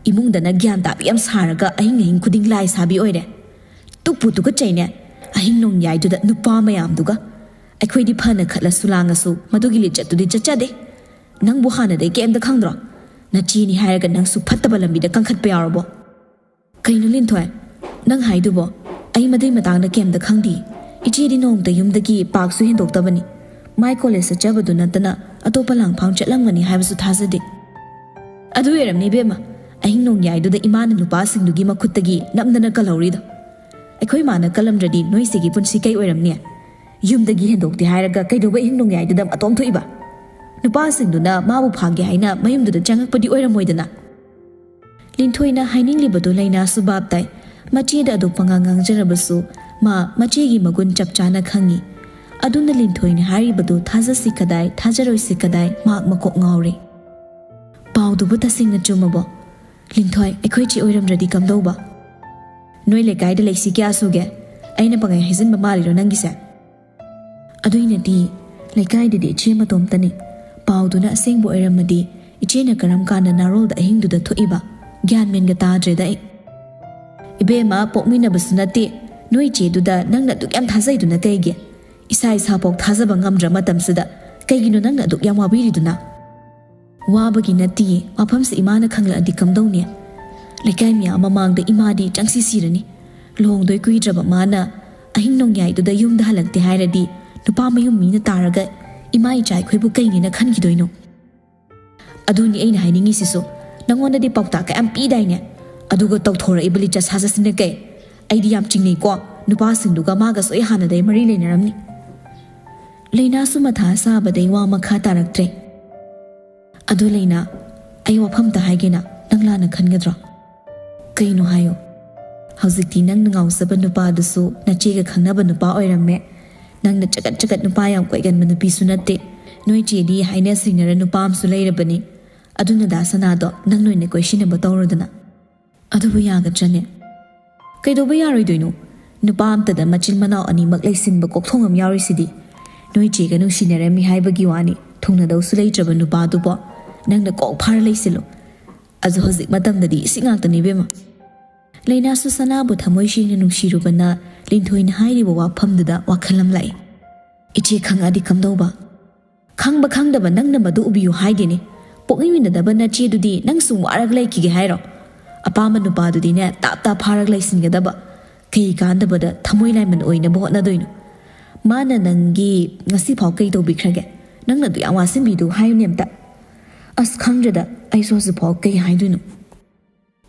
ꯏꯃꯨꯡꯗꯅ ꯒ꯭ꯌꯥꯟ ꯇꯥꯕꯤ ꯌꯥꯝ ꯁꯥꯔꯒ ꯑꯍꯤꯡ ꯑꯍꯤꯡ ꯈꯨꯗꯤꯡ ꯂꯥꯏ ꯁꯥꯕꯤ ꯑꯣꯏꯔꯦ꯫ ꯇꯨꯛꯄꯨ ꯇꯨꯀꯠꯆꯩꯅꯦ꯫ ꯑꯍꯤꯡ ꯅꯣꯡꯌꯥꯏꯗꯨꯗ ꯅꯨꯄꯥ ꯃꯌꯥꯝꯗꯨꯒ꯫ ꯑꯩꯈꯣꯏꯗꯤ ꯐꯅ ꯈꯠꯂꯁꯨ ꯂꯥꯡꯉꯁꯨ ꯃꯗꯨꯒꯤ ꯂꯤꯆꯠꯇꯨꯗꯤ ꯆꯠꯆꯗꯦ꯫ ꯅꯪꯕꯨ ꯍꯥꯟꯅꯗꯩ ꯀꯩꯝꯇ ꯈꯪꯗ꯭ꯔꯣ? ꯅꯆꯦꯅꯤ ꯍꯥꯏꯔꯒ ꯅꯪꯁꯨ ꯐꯠꯇꯕ ꯂꯝꯕꯤꯗ ꯀꯟꯈꯠꯄ ꯌꯥꯎꯔꯕꯣ?" "ꯀꯩꯅꯣ ꯂꯤꯟꯊꯣꯏ, "ꯅꯪ ꯍꯥꯏꯗꯨꯕꯣ? ꯑꯩ ꯃꯗꯨꯏ ꯃꯇꯥꯡꯗ ꯀꯩꯝꯇ ꯈꯪꯗꯦ꯫ ꯏꯆꯦꯗꯤ ꯅꯣꯡꯃꯇ ꯌꯨꯝꯗꯒꯤ ꯄꯥꯛꯁꯨ ꯍꯦꯟꯗꯣꯛꯇꯕꯅꯤ꯫ ꯃꯥꯏ ꯀꯣꯂꯦꯖ ꯆꯠꯆꯕꯗꯨ ꯅꯠꯇꯅ ꯑꯇꯣꯞꯄ ꯂꯥꯡꯐꯥꯡ ꯆꯠꯂꯝꯒꯅꯤ ꯍꯥꯏꯕꯁꯨ ꯊꯥꯖꯗꯦ꯫ ꯑꯗꯨ ꯑꯣꯏꯔꯝꯅꯤ ꯏꯕꯦꯝꯃ, ꯑꯍꯤꯡ ꯅꯣꯡꯌꯥꯏꯗꯨꯗ ꯏꯃꯥꯅ ꯅꯨꯄꯥꯁꯤꯡꯗꯨꯒꯤ ꯃꯈꯨꯠꯇꯒꯤ ꯅꯝꯗꯅ ꯀꯜꯍꯧꯔꯤꯗꯣ꯫ ꯑꯩꯈꯣꯏ ꯃꯥꯅ ꯀꯜꯂꯝꯗ꯭ꯔꯗꯤ ꯅꯣꯏ ꯏꯆꯦꯒꯤ ꯄꯨꯟꯁꯤ ꯀꯩ ꯑꯣꯏꯔꯝꯅꯤ? ꯌꯨꯝꯗꯒꯤ ꯍꯦꯟꯗꯣꯛꯇꯦ ꯍꯥꯏꯔꯒ ꯀꯩꯗꯧꯕ ꯑꯍꯤꯡ ꯅꯣꯡꯌꯥꯏꯗꯨꯗ ꯃꯇꯣꯝ ꯊꯣꯛꯏꯕ? ꯅꯨꯄꯥꯁꯤꯡꯗꯨꯅ ꯃꯥꯕꯨ ꯐꯥꯒꯦ ꯍꯥꯏꯅ ꯃꯌꯨꯝꯗꯨꯗ ꯆꯪꯉꯛꯄꯗꯤ ꯑꯣꯏꯔꯝꯃꯣꯏꯗꯅ?" ꯂꯤꯟꯊꯣꯏꯅ ꯍꯥꯏꯅꯤꯡꯂꯤꯕꯗꯨ ꯂꯩꯅꯥꯁꯨ ꯚꯥꯞ ꯇꯥꯏ꯫ ꯃꯆꯦꯗ ꯑꯗꯨ ꯄꯉꯥꯡ ꯉꯥꯡꯖꯔꯕꯁꯨ ꯃꯥ ꯃꯆꯦꯒꯤ ꯃꯒꯨꯟ ꯆꯞ ꯆꯥꯅ ꯈꯪꯏ꯫ ꯑꯗꯨꯅ ꯂꯤꯟꯊꯣꯏꯅ ꯍꯥꯏꯔꯤꯕꯗꯨ ꯊꯥꯖꯁꯤ ꯀꯗꯥꯏ, ꯊꯥꯖꯔꯣꯏꯁꯤ ꯀꯗꯥꯏ, ꯃꯍꯥꯛ ꯃꯀꯣꯛ ꯉꯥꯎꯔꯦ꯫ "ꯄꯥꯎꯗꯨꯕꯨ ꯇꯁꯦꯡꯅ ꯆꯨꯝꯃꯕꯣ? ꯂꯤꯟꯊꯣꯏ, ꯑꯩꯈꯣꯏ ꯆꯦ ꯑꯣꯏꯔꯝꯗ꯭ꯔꯗꯤ ꯀꯝꯗꯧꯕ? ꯅꯣꯏ ꯂꯩꯀꯥꯏꯗ ꯂꯩꯁꯤ ꯀꯌꯥ ꯁꯨꯒꯦ? ꯑꯩꯅ ꯄꯪꯍꯥꯏ ꯍꯥꯏꯖꯤꯟꯕ ꯃꯥꯜꯂꯤꯔꯣ ꯅꯪꯒꯤꯁꯦ?" "ꯑꯗꯨꯏꯅꯗꯤ ꯂꯩꯀꯥꯏꯗꯗꯤ ꯏꯆꯦ ꯃꯇꯣꯝꯇꯅꯤ꯫ ꯄꯥꯎꯗꯨꯅ ꯑꯁꯦꯡꯕ ꯑꯣꯏꯔꯝꯃꯗꯤ ꯏꯆꯦꯅ ꯀꯔꯝ ꯀꯥꯟꯗ ꯅꯥꯔꯣꯜꯗ ꯑꯍꯤꯡꯗꯨꯗ ꯊꯣꯛꯏꯕ? ꯒ꯭ꯌꯥꯟ ꯃꯦꯟꯒ ꯇꯥꯗ꯭ꯔꯦꯗ ꯑꯩ꯫" "ꯏꯕꯦꯝꯃ, ꯄꯣꯛꯃꯤꯟꯅꯕꯁꯨ ꯅꯠꯇꯦ꯫ ꯅꯣꯏ ꯏꯆꯦꯗꯨꯗ ꯅꯪꯅ ꯑꯗꯨꯛ ꯌꯥꯝ ꯊꯥꯖꯩꯗꯨꯅ ꯀꯩꯒꯤ? ꯏꯁꯥ ꯏꯁꯥꯐꯥꯎ ꯊꯥꯖꯕ ꯉꯝꯗ꯭ꯔ ꯃꯇꯝꯁꯤꯗ ꯀꯩꯒꯤꯅꯣ ꯅꯪꯅ ꯑꯗꯨꯛ ꯌꯥꯝ ꯋꯥꯕꯤꯔꯤꯗꯨꯅ?" "ꯋꯥꯕꯒꯤ ꯅꯠꯇꯤꯌꯦ, ꯋꯥꯐꯝꯁꯦ ꯏꯃꯥꯅ ꯈꯪꯂꯛꯑꯗꯤ ꯀꯝꯗꯧꯅꯤ? ꯂꯩꯀꯥꯏ ꯃꯌꯥꯝ ꯃꯃꯥꯡꯗ ꯏꯃꯥꯗꯤ ꯆꯪꯁꯤ ꯁꯤꯔꯅꯤ꯫ ꯂꯨꯍꯣꯡꯗꯣꯏ ꯀꯨꯏꯗ꯭ꯔꯕ ꯃꯥꯅ ꯑꯍꯤꯡ ꯅꯣꯡꯌꯥꯏꯗꯨꯗ ꯌꯨꯝꯗ ꯍꯜꯂꯛꯇꯦ ꯍꯥꯏꯔꯗꯤ ꯅꯨꯄꯥ ꯃꯌꯨꯝ ꯃꯤꯅ ꯇꯥꯔꯒ ꯏꯃꯥ ꯏꯆꯥ ꯑꯩꯈꯣꯏꯕꯨ ꯀꯩꯅꯦꯅ ꯈꯟꯈꯤꯗꯣꯏꯅꯣ?" "ꯑꯗꯨꯅꯤ ꯑꯩꯅ ꯍꯥꯏꯅꯤꯡꯉꯤꯁꯤꯁꯨ꯫ ꯅꯉꯣꯟꯗꯗꯤ ꯄꯥꯎꯇꯥꯛ ꯀꯌꯥꯝ ꯄꯤꯗꯥꯏꯅꯦ? ꯑꯗꯨꯒ ꯇꯧꯊꯣꯔꯛꯏꯕ ꯂꯤꯆꯠ ꯁꯥꯖꯠꯁꯤꯅ ꯀꯩ? ꯑꯩꯗꯤ ꯌꯥꯝ ꯆꯤꯡꯅꯩꯀꯣ꯫ ꯅꯨꯄꯥꯁꯤꯡꯗꯨꯒ ꯃꯥꯒꯁꯨ ꯑꯩ ꯍꯥꯟꯅꯗꯩ ꯃꯔꯤ ꯂꯩꯅꯔꯝꯅꯤ꯫" ꯂꯩꯅꯥꯁꯨ ꯃꯊꯥ ꯁꯥꯕꯗꯩ ꯋꯥ ꯃꯈꯥ ꯇꯥꯔꯛꯇ꯭ꯔꯦ꯫ "ꯑꯗꯨ ꯂꯩꯅꯥ, ꯑꯩ ꯋꯥꯐꯝꯇ ꯍꯥꯏꯒꯦꯅ, ꯅꯪ ꯂꯥꯟꯅ ꯈꯟꯒꯗ꯭ꯔꯣ?" "ꯀꯩꯅꯣ ꯍꯥꯏꯌꯣ꯫" "ꯍꯧꯖꯤꯛꯇꯤ ꯅꯪꯅ ꯉꯥꯎꯖꯕ ꯅꯨꯄꯥꯗꯨꯁꯨ ꯅꯆꯦꯒ ꯈꯪꯅꯕ ꯅꯨꯄꯥ ꯑꯣꯏꯔꯝꯃꯦ꯫ ꯅꯪꯅ ꯆꯒꯠ ꯆꯒꯠ ꯅꯨꯄꯥ ꯌꯥꯝ ꯀꯣꯏꯒꯟꯕ ꯅꯨꯄꯤꯁꯨ ꯅꯠꯇꯦ꯫ ꯅꯣꯏ ꯆꯦꯗꯤ ꯍꯥꯏꯅ ꯁꯤꯡꯅꯔ ꯅꯨꯄꯥ ꯑꯃꯁꯨ ꯂꯩꯔꯕꯅꯤ꯫ ꯑꯗꯨꯅ ꯗꯥ ꯁꯅꯥꯗꯣ ꯅꯪ ꯅꯣꯏꯅ ꯀꯣꯏꯁꯤꯟꯅꯕ ꯇꯧꯔꯨꯗꯅ꯫" "ꯑꯗꯨꯕꯨ ꯌꯥꯒꯗ꯭ꯔꯅꯦ?" "ꯀꯩꯗꯧꯕ ꯌꯥꯔꯣꯏꯗꯣꯏꯅꯣ? ꯅꯨꯄꯥ ꯑꯝꯇꯗ ꯃꯆꯤꯟ ꯃꯅꯥꯎ ꯑꯅꯤꯃꯛ ꯂꯩꯁꯤꯟꯕ ꯀꯣꯛꯊꯣꯡ ꯑꯃ ꯌꯥꯎꯔꯤꯁꯤꯗꯤ꯫ ꯅꯣꯏ ꯆꯦꯒ ꯅꯨꯡꯁꯤꯅꯔꯝꯃꯤ ꯍꯥꯏꯕꯒꯤ ꯋꯥꯅꯤ, ꯊꯨꯡꯅꯗꯧꯁꯨ ꯂꯩꯇ꯭ꯔꯕ ꯅꯨꯄꯥꯗꯨꯕꯣ ꯅꯪꯅ ꯀꯣꯛ ꯐꯥꯔ ꯂꯩꯁꯤꯜꯂꯨ꯫ ꯑꯗꯨ ꯍꯧꯖꯤꯛ ꯃꯇꯝꯗꯗꯤ ꯏꯁꯤꯡ ꯉꯥꯛꯇꯅꯤ ꯏꯕꯦꯝꯃ꯫" ꯂꯩꯅꯥꯁꯨ ꯁꯅꯥꯕꯨ ꯊꯃꯣꯏ ꯁꯦꯡꯅ ꯅꯨꯡꯁꯤꯔꯨꯕꯅ ꯂꯤꯟꯊꯣꯏꯅ ꯍꯥꯏꯔꯤꯕ ꯋꯥꯐꯝꯗꯨꯗ ꯋꯥꯈꯜ ꯑꯃ ꯂꯥꯛꯏ꯫ "ꯏꯆꯦ ꯈꯪꯉꯛꯑꯗꯤ ꯀꯝꯗꯧꯕ?" "ꯈꯪꯕ ꯈꯪꯗꯕ ꯅꯪꯅ ꯃꯗꯨ ꯎꯕꯤꯌꯨ ꯍꯥꯏꯗꯦꯅꯦ꯫ ꯄꯣꯛꯃꯤꯟꯅꯗꯕ ꯅꯆꯦꯗꯨꯗꯤ ꯅꯪ ꯁꯨꯝ ꯋꯥꯔꯒ ꯂꯩꯈꯤꯒꯦ ꯍꯥꯏꯔꯣ? ꯑꯄꯥꯝꯕ ꯅꯨꯄꯥꯗꯨꯗꯤꯅꯦ, ꯇꯥꯞ ꯇꯥꯞ ꯐꯥꯔꯒ ꯂꯩꯁꯤꯟꯒꯗꯕ꯫ ꯀꯩ ꯀꯥꯟꯗꯕꯗ ꯊꯃꯣꯏ ꯂꯥꯏꯃꯟ ꯑꯣꯏꯅꯕ ꯍꯣꯠꯅꯗꯣꯏꯅꯣ? ꯃꯥꯅ ꯅꯪꯒꯤ ꯉꯁꯤ ꯐꯥꯎ ꯀꯩ ꯇꯧꯕꯤꯈ꯭ꯔꯒꯦ? ꯅꯪꯅ ꯑꯗꯨ ꯌꯥꯝ ꯋꯥꯁꯤꯟꯕꯤꯗꯨ ꯍꯥꯏꯌꯨꯅꯦ ꯑꯝꯇ꯫ ꯑꯁ, ꯈꯪꯗ꯭ꯔꯦꯗ, ꯑꯩꯁꯨ ꯍꯧꯖꯤꯛꯐꯥꯎ ꯀꯩ ꯍꯥꯏꯗꯣꯏꯅꯣ꯫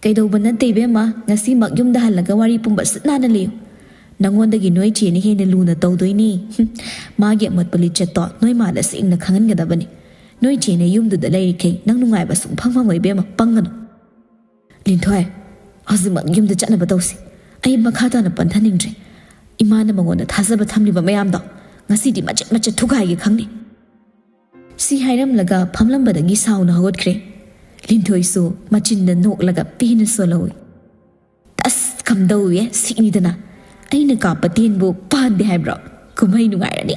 ꯀꯩꯗꯧꯕ ꯅꯠꯇꯦ ꯏꯕꯦꯝꯃ, ꯉꯁꯤꯃꯛ ꯌꯨꯝꯗ ꯍꯜꯂꯒ ꯋꯥꯔꯤ ꯄꯨꯝꯕ ꯁꯤꯠ ꯅꯥꯟꯅ ꯂꯤꯌꯨ꯫ ꯅꯪꯉꯣꯟꯗꯒꯤ ꯅꯣꯏ ꯆꯦꯅ ꯍꯦꯟꯅ ꯂꯨꯅ ꯇꯧꯗꯣꯏꯅꯤ꯫ ꯍꯨꯝ, ꯃꯥꯒꯤ ꯑꯃꯣꯠꯄ ꯂꯤꯆꯠꯇꯣ ꯅꯣꯏ ꯃꯥꯗ ꯁꯦꯡꯅ ꯈꯪꯍꯟꯒꯗꯕꯅꯤ꯫ ꯅꯣꯏ ꯆꯦꯅ ꯌꯨꯝꯗꯨꯗ ꯂꯩꯔꯤꯈꯩ ꯅꯪ ꯅꯨꯡꯉꯥꯏꯕ ꯁꯨꯡꯐꯪ ꯐꯪꯉꯣꯏ ꯏꯕꯦꯝꯃ, ꯄꯪꯒꯅꯨ꯫ ꯂꯤꯟꯊꯣꯏ, ꯍꯧꯖꯤꯛꯃꯛ ꯌꯨꯝꯗ ꯆꯠꯅꯕ ꯇꯧꯁꯤ꯫ ꯑꯩ ꯃꯈꯥ ꯇꯥꯅ ꯄꯟꯊꯅꯤꯡꯗ꯭ꯔꯦ꯫ ꯏꯃꯥꯅ ꯃꯉꯣꯟꯗ ꯊꯥꯖꯕ ꯊꯝꯂꯤꯕ ꯃꯌꯥꯝꯗꯣ ꯉꯁꯤꯗꯤ ꯃꯆꯦꯠ ꯃꯆꯦꯠ ꯊꯨꯒꯥꯏꯒꯦ ꯈꯪꯅꯤ꯫ ꯁꯤ ꯍꯥꯏꯔꯝꯂꯒ ꯐꯝꯂꯝꯕꯗꯒꯤ ꯁꯥꯎꯅ ꯍꯧꯒꯠꯈ꯭ꯔꯦ꯫ ꯂꯤꯟꯊꯣꯏꯁꯨ ꯃꯆꯤꯟꯗ ꯅꯣꯛꯂꯒ ꯄꯦꯟꯅ ꯁꯣꯜꯍꯧꯏ꯫ ꯑꯁ, ꯀꯝꯗꯧꯋꯦ ꯁꯤꯅꯤꯗꯅ꯫ ꯑꯩꯅ ꯀꯥꯞꯄ ꯇꯦꯟꯕꯨ ꯄꯥꯟꯗꯦ ꯍꯥꯏꯕ꯭ꯔꯣ? ꯀꯨꯝꯍꯩ ꯅꯨꯡꯉꯥꯏꯔꯅꯤ꯫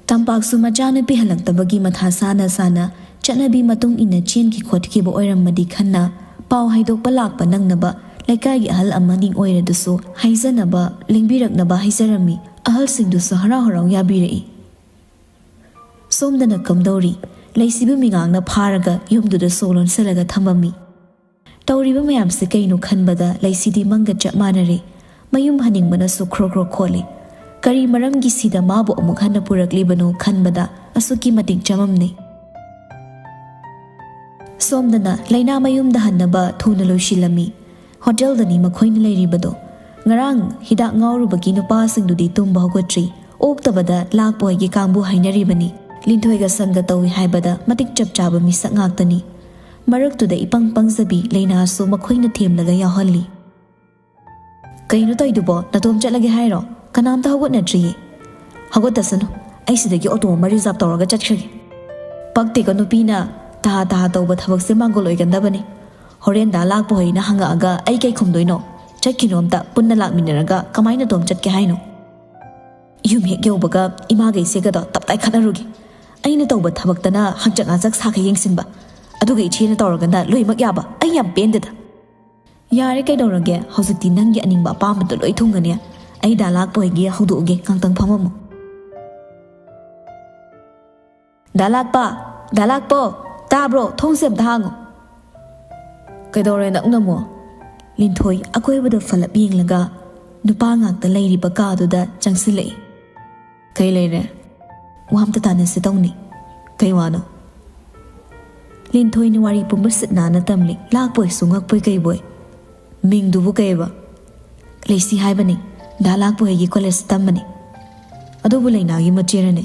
ꯇꯝꯄꯥꯛꯁꯨ ꯃꯆꯥꯅꯨꯄꯤ ꯍꯜꯂꯛꯇꯕꯒꯤ ꯃꯊꯥ ꯁꯥꯅ ꯁꯥꯅ, ꯆꯠꯅꯕꯤ ꯃꯇꯨꯡ ꯏꯟꯅ ꯆꯦꯟꯈꯤ ꯈꯣꯠꯈꯤꯕ ꯑꯣꯏꯔꯝꯃꯗꯤ ꯈꯟꯅ, ꯄꯥꯎ ꯍꯥꯏꯗꯣꯛꯄ ꯂꯥꯛꯄ ꯅꯪꯅꯕ ꯂꯩꯀꯥꯏꯒꯤ ꯑꯍꯜ ꯑꯃꯅꯤ ꯑꯣꯏꯔꯗꯨꯁꯨ ꯍꯥꯏꯖꯅꯕ, ꯂꯦꯡꯕꯤꯔꯛꯅꯕ ꯍꯥꯏꯖꯔꯝꯃꯤ꯫ ꯑꯍꯜꯁꯤꯡꯗꯨꯁꯨ ꯍꯔꯥꯎ ꯍꯔꯥꯎ ꯌꯥꯕꯤꯔꯛꯏ꯫ ꯁꯣꯝꯗꯅ ꯀꯝꯗꯧꯔꯤ? ꯂꯩꯁꯤꯕꯨ ꯃꯤꯉꯥꯡꯅ ꯐꯥꯔꯒ ꯌꯨꯝꯗꯨꯗ ꯁꯣ ꯂꯣꯟꯁꯤꯜꯂꯒ ꯊꯝꯃꯝꯃꯤ꯫ ꯇꯧꯔꯤꯕ ꯃꯌꯥꯝꯁꯦ ꯀꯩꯅꯣ ꯈꯟꯕꯗ ꯂꯩꯁꯤꯗꯤ ꯃꯪꯒ ꯆꯞ ꯃꯥꯟꯅꯔꯦ꯫ ꯃꯌꯨꯝ ꯍꯟꯅꯤꯡꯕꯅꯁꯨ ꯈ꯭ꯔꯣ ꯈ꯭ꯔꯣ ꯈꯣꯠꯂꯤ꯫ ꯀꯔꯤ ꯃꯔꯝꯒꯤ ꯁꯤꯗ ꯃꯥꯕꯨ ꯑꯃꯨꯛ ꯍꯟꯅ ꯄꯨꯔꯛꯂꯤꯕꯅꯣ ꯈꯟꯕꯗ ꯑꯁꯨꯛꯀꯤ ꯃꯇꯤꯛ ꯆꯃꯝꯅꯩ꯫ ꯁꯣꯝꯗꯅ ꯂꯩꯅꯥ ꯃꯌꯨꯝꯗ ꯍꯟꯅꯕ ꯊꯨꯅ ꯂꯣꯏꯁꯤꯜꯂꯝꯃꯤ꯫ ꯍꯣꯇꯦꯜꯗꯅꯤ ꯃꯈꯣꯏꯅ ꯂꯩꯔꯤꯕꯗꯣ꯫ ꯉꯔꯥꯡ ꯍꯤꯗꯥꯛ ꯉꯥꯎꯔꯨꯕꯒꯤ ꯅꯨꯄꯥꯁꯤꯡꯗꯨꯗꯤ ꯇꯨꯝꯕ ꯍꯧꯒꯠꯇ꯭ꯔꯤ꯫ ꯑꯣꯛꯇꯕꯗ ꯂꯥꯛꯄ ꯍꯣꯏꯒꯤ ꯀꯥꯡꯕꯨ ꯍꯥꯏꯅꯔꯤꯕꯅꯤ꯫ ꯂꯤꯟꯊꯣꯏꯒ ꯁꯪꯒ ꯇꯧꯏ ꯍꯥꯏꯕꯗ ꯃꯇꯤꯛ ꯆꯞ ꯆꯥꯕ ꯃꯤꯁꯛ ꯉꯥꯛꯇꯅꯤ꯫ ꯃꯔꯛꯇꯨꯗ ꯏꯄꯪ ꯄꯪꯖꯕꯤ ꯂꯩꯅꯥꯁꯨ ꯃꯈꯣꯏꯅ ꯊꯦꯝꯂꯒ ꯌꯥꯎꯍꯜꯂꯤ꯫ ꯀꯩꯅꯣ ꯇꯧꯏꯗꯨꯕꯣ? ꯅꯇꯣꯝ ꯆꯠꯂꯒꯦ ꯍꯥꯏꯔꯣ? ꯀꯅꯥꯝꯇ ꯍꯧꯒꯠꯅꯗ꯭ꯔꯤꯌꯦ꯫ ꯍꯧꯒꯠꯇꯁꯅꯨ, ꯑꯩ ꯁꯤꯗꯒꯤ ꯑꯣꯇꯣ ꯑꯃ ꯔꯤꯖꯥꯕ ꯇꯧꯔꯒ ꯆꯠꯈ꯭ꯔꯒꯦ꯫ ꯄꯛꯇꯦꯀꯣ ꯅꯨꯄꯤꯅ, ꯇꯍꯥ ꯇꯍꯥ ꯇꯧꯕ ꯊꯕꯛꯁꯦ ꯃꯥꯡꯒꯣꯜ ꯑꯣꯏꯒꯟꯗꯕꯅꯤ꯫ ꯍꯣꯔꯦꯟ ꯗꯥ ꯂꯥꯛꯄ ꯍꯣꯏꯅ ꯍꯪꯉꯛꯑꯒ ꯑꯩ ꯀꯩ ꯈꯨꯝꯗꯣꯏꯅꯣ? ꯆꯠꯈꯤꯅꯣ ꯑꯝꯇ, ꯄꯨꯟꯅ ꯂꯥꯛꯃꯤꯟꯅꯔꯒ ꯀꯃꯥꯏꯅ ꯅꯇꯣꯝ ꯆꯠꯀꯦ ꯍꯥꯏꯅꯣ? ꯌꯨꯝ ꯍꯦꯛ ꯌꯧꯕꯒ ꯏꯃꯥꯒ ꯏꯆꯦꯒꯗꯣ ꯇꯞꯇꯥꯏ ꯈꯠꯅꯔꯨꯒꯦ꯫ ꯑꯩꯅ ꯇꯧꯕ ꯊꯕꯛꯇꯅ ꯍꯪꯆꯛ ꯉꯥꯆꯛ ꯁꯥꯈꯩ ꯌꯦꯡꯁꯤꯟꯕ, ꯑꯗꯨꯒ ꯏꯆꯦꯅ ꯇꯧꯔꯒꯅ ꯂꯣꯏꯃꯛ ꯌꯥꯕ꯫ ꯑꯩ ꯌꯥꯝ ꯄꯦꯟꯗꯦꯗ꯫ ꯌꯥꯔꯦ, ꯀꯩꯗꯧꯔꯒꯦ? ꯍꯧꯖꯤꯛꯇꯤ ꯅꯪꯒꯤ ꯑꯅꯤꯡꯕ ꯑꯄꯥꯝꯕꯗꯣ ꯂꯣꯏ ꯊꯨꯡꯒꯅꯤ꯫ ꯑꯩ ꯗꯥ ꯂꯥꯛꯄ ꯍꯣꯏꯒꯤ ꯍꯧꯗꯣꯛꯑꯒꯦ, ꯉꯥꯛꯇꯪ ꯐꯝꯃꯝꯃꯣ꯫ ꯗꯥ ꯂꯥꯛꯄ, ꯗꯥ ꯂꯥꯛꯄꯣ, ꯇꯥꯕ꯭ꯔꯣ? ꯊꯣꯡꯁꯦ ꯑꯝꯇ ꯍꯥꯡꯉꯣ꯫ "ꯀꯩꯗꯧꯔꯦ ꯅꯛꯅꯃꯣ?" ꯂꯤꯟꯊꯣꯏ ꯑꯀꯣꯏꯕꯗ ꯐꯂꯞ ꯌꯦꯡꯂꯒ ꯅꯨꯄꯥ ꯉꯥꯛꯇ ꯂꯩꯔꯤꯕ ꯀꯥꯗꯨꯗ ꯆꯪꯁꯤꯜꯂꯛꯏ꯫ "ꯀꯩ ꯂꯩꯔꯦ?" "ꯋꯥ ꯑꯝꯇ ꯇꯥꯟꯅꯁꯤ ꯇꯧꯅꯤ꯫ ꯀꯩ ꯋꯥꯅꯣ?" ꯂꯤꯟꯊꯣꯏꯅ ꯋꯥꯔꯤ ꯄꯨꯝꯕ ꯁꯤꯠ ꯅꯥꯟꯅ ꯇꯝꯂꯤ꯫ ꯂꯥꯛꯄꯣꯏꯁꯨ ꯉꯛꯄꯣꯏ ꯀꯩꯕꯣꯏ꯫ "ꯃꯤꯡꯗꯨꯕꯨ ꯀꯩꯕ?" "ꯂꯩꯁꯤ ꯍꯥꯏꯕꯅꯤ, ꯗꯥ ꯂꯥꯛꯄꯣꯏꯒꯤ ꯀꯣꯂꯦꯖꯇ ꯇꯝꯕꯅꯤ꯫" "ꯑꯗꯨꯕꯨ ꯂꯩꯅꯥꯒꯤ ꯃꯆꯦꯔꯅꯦ?"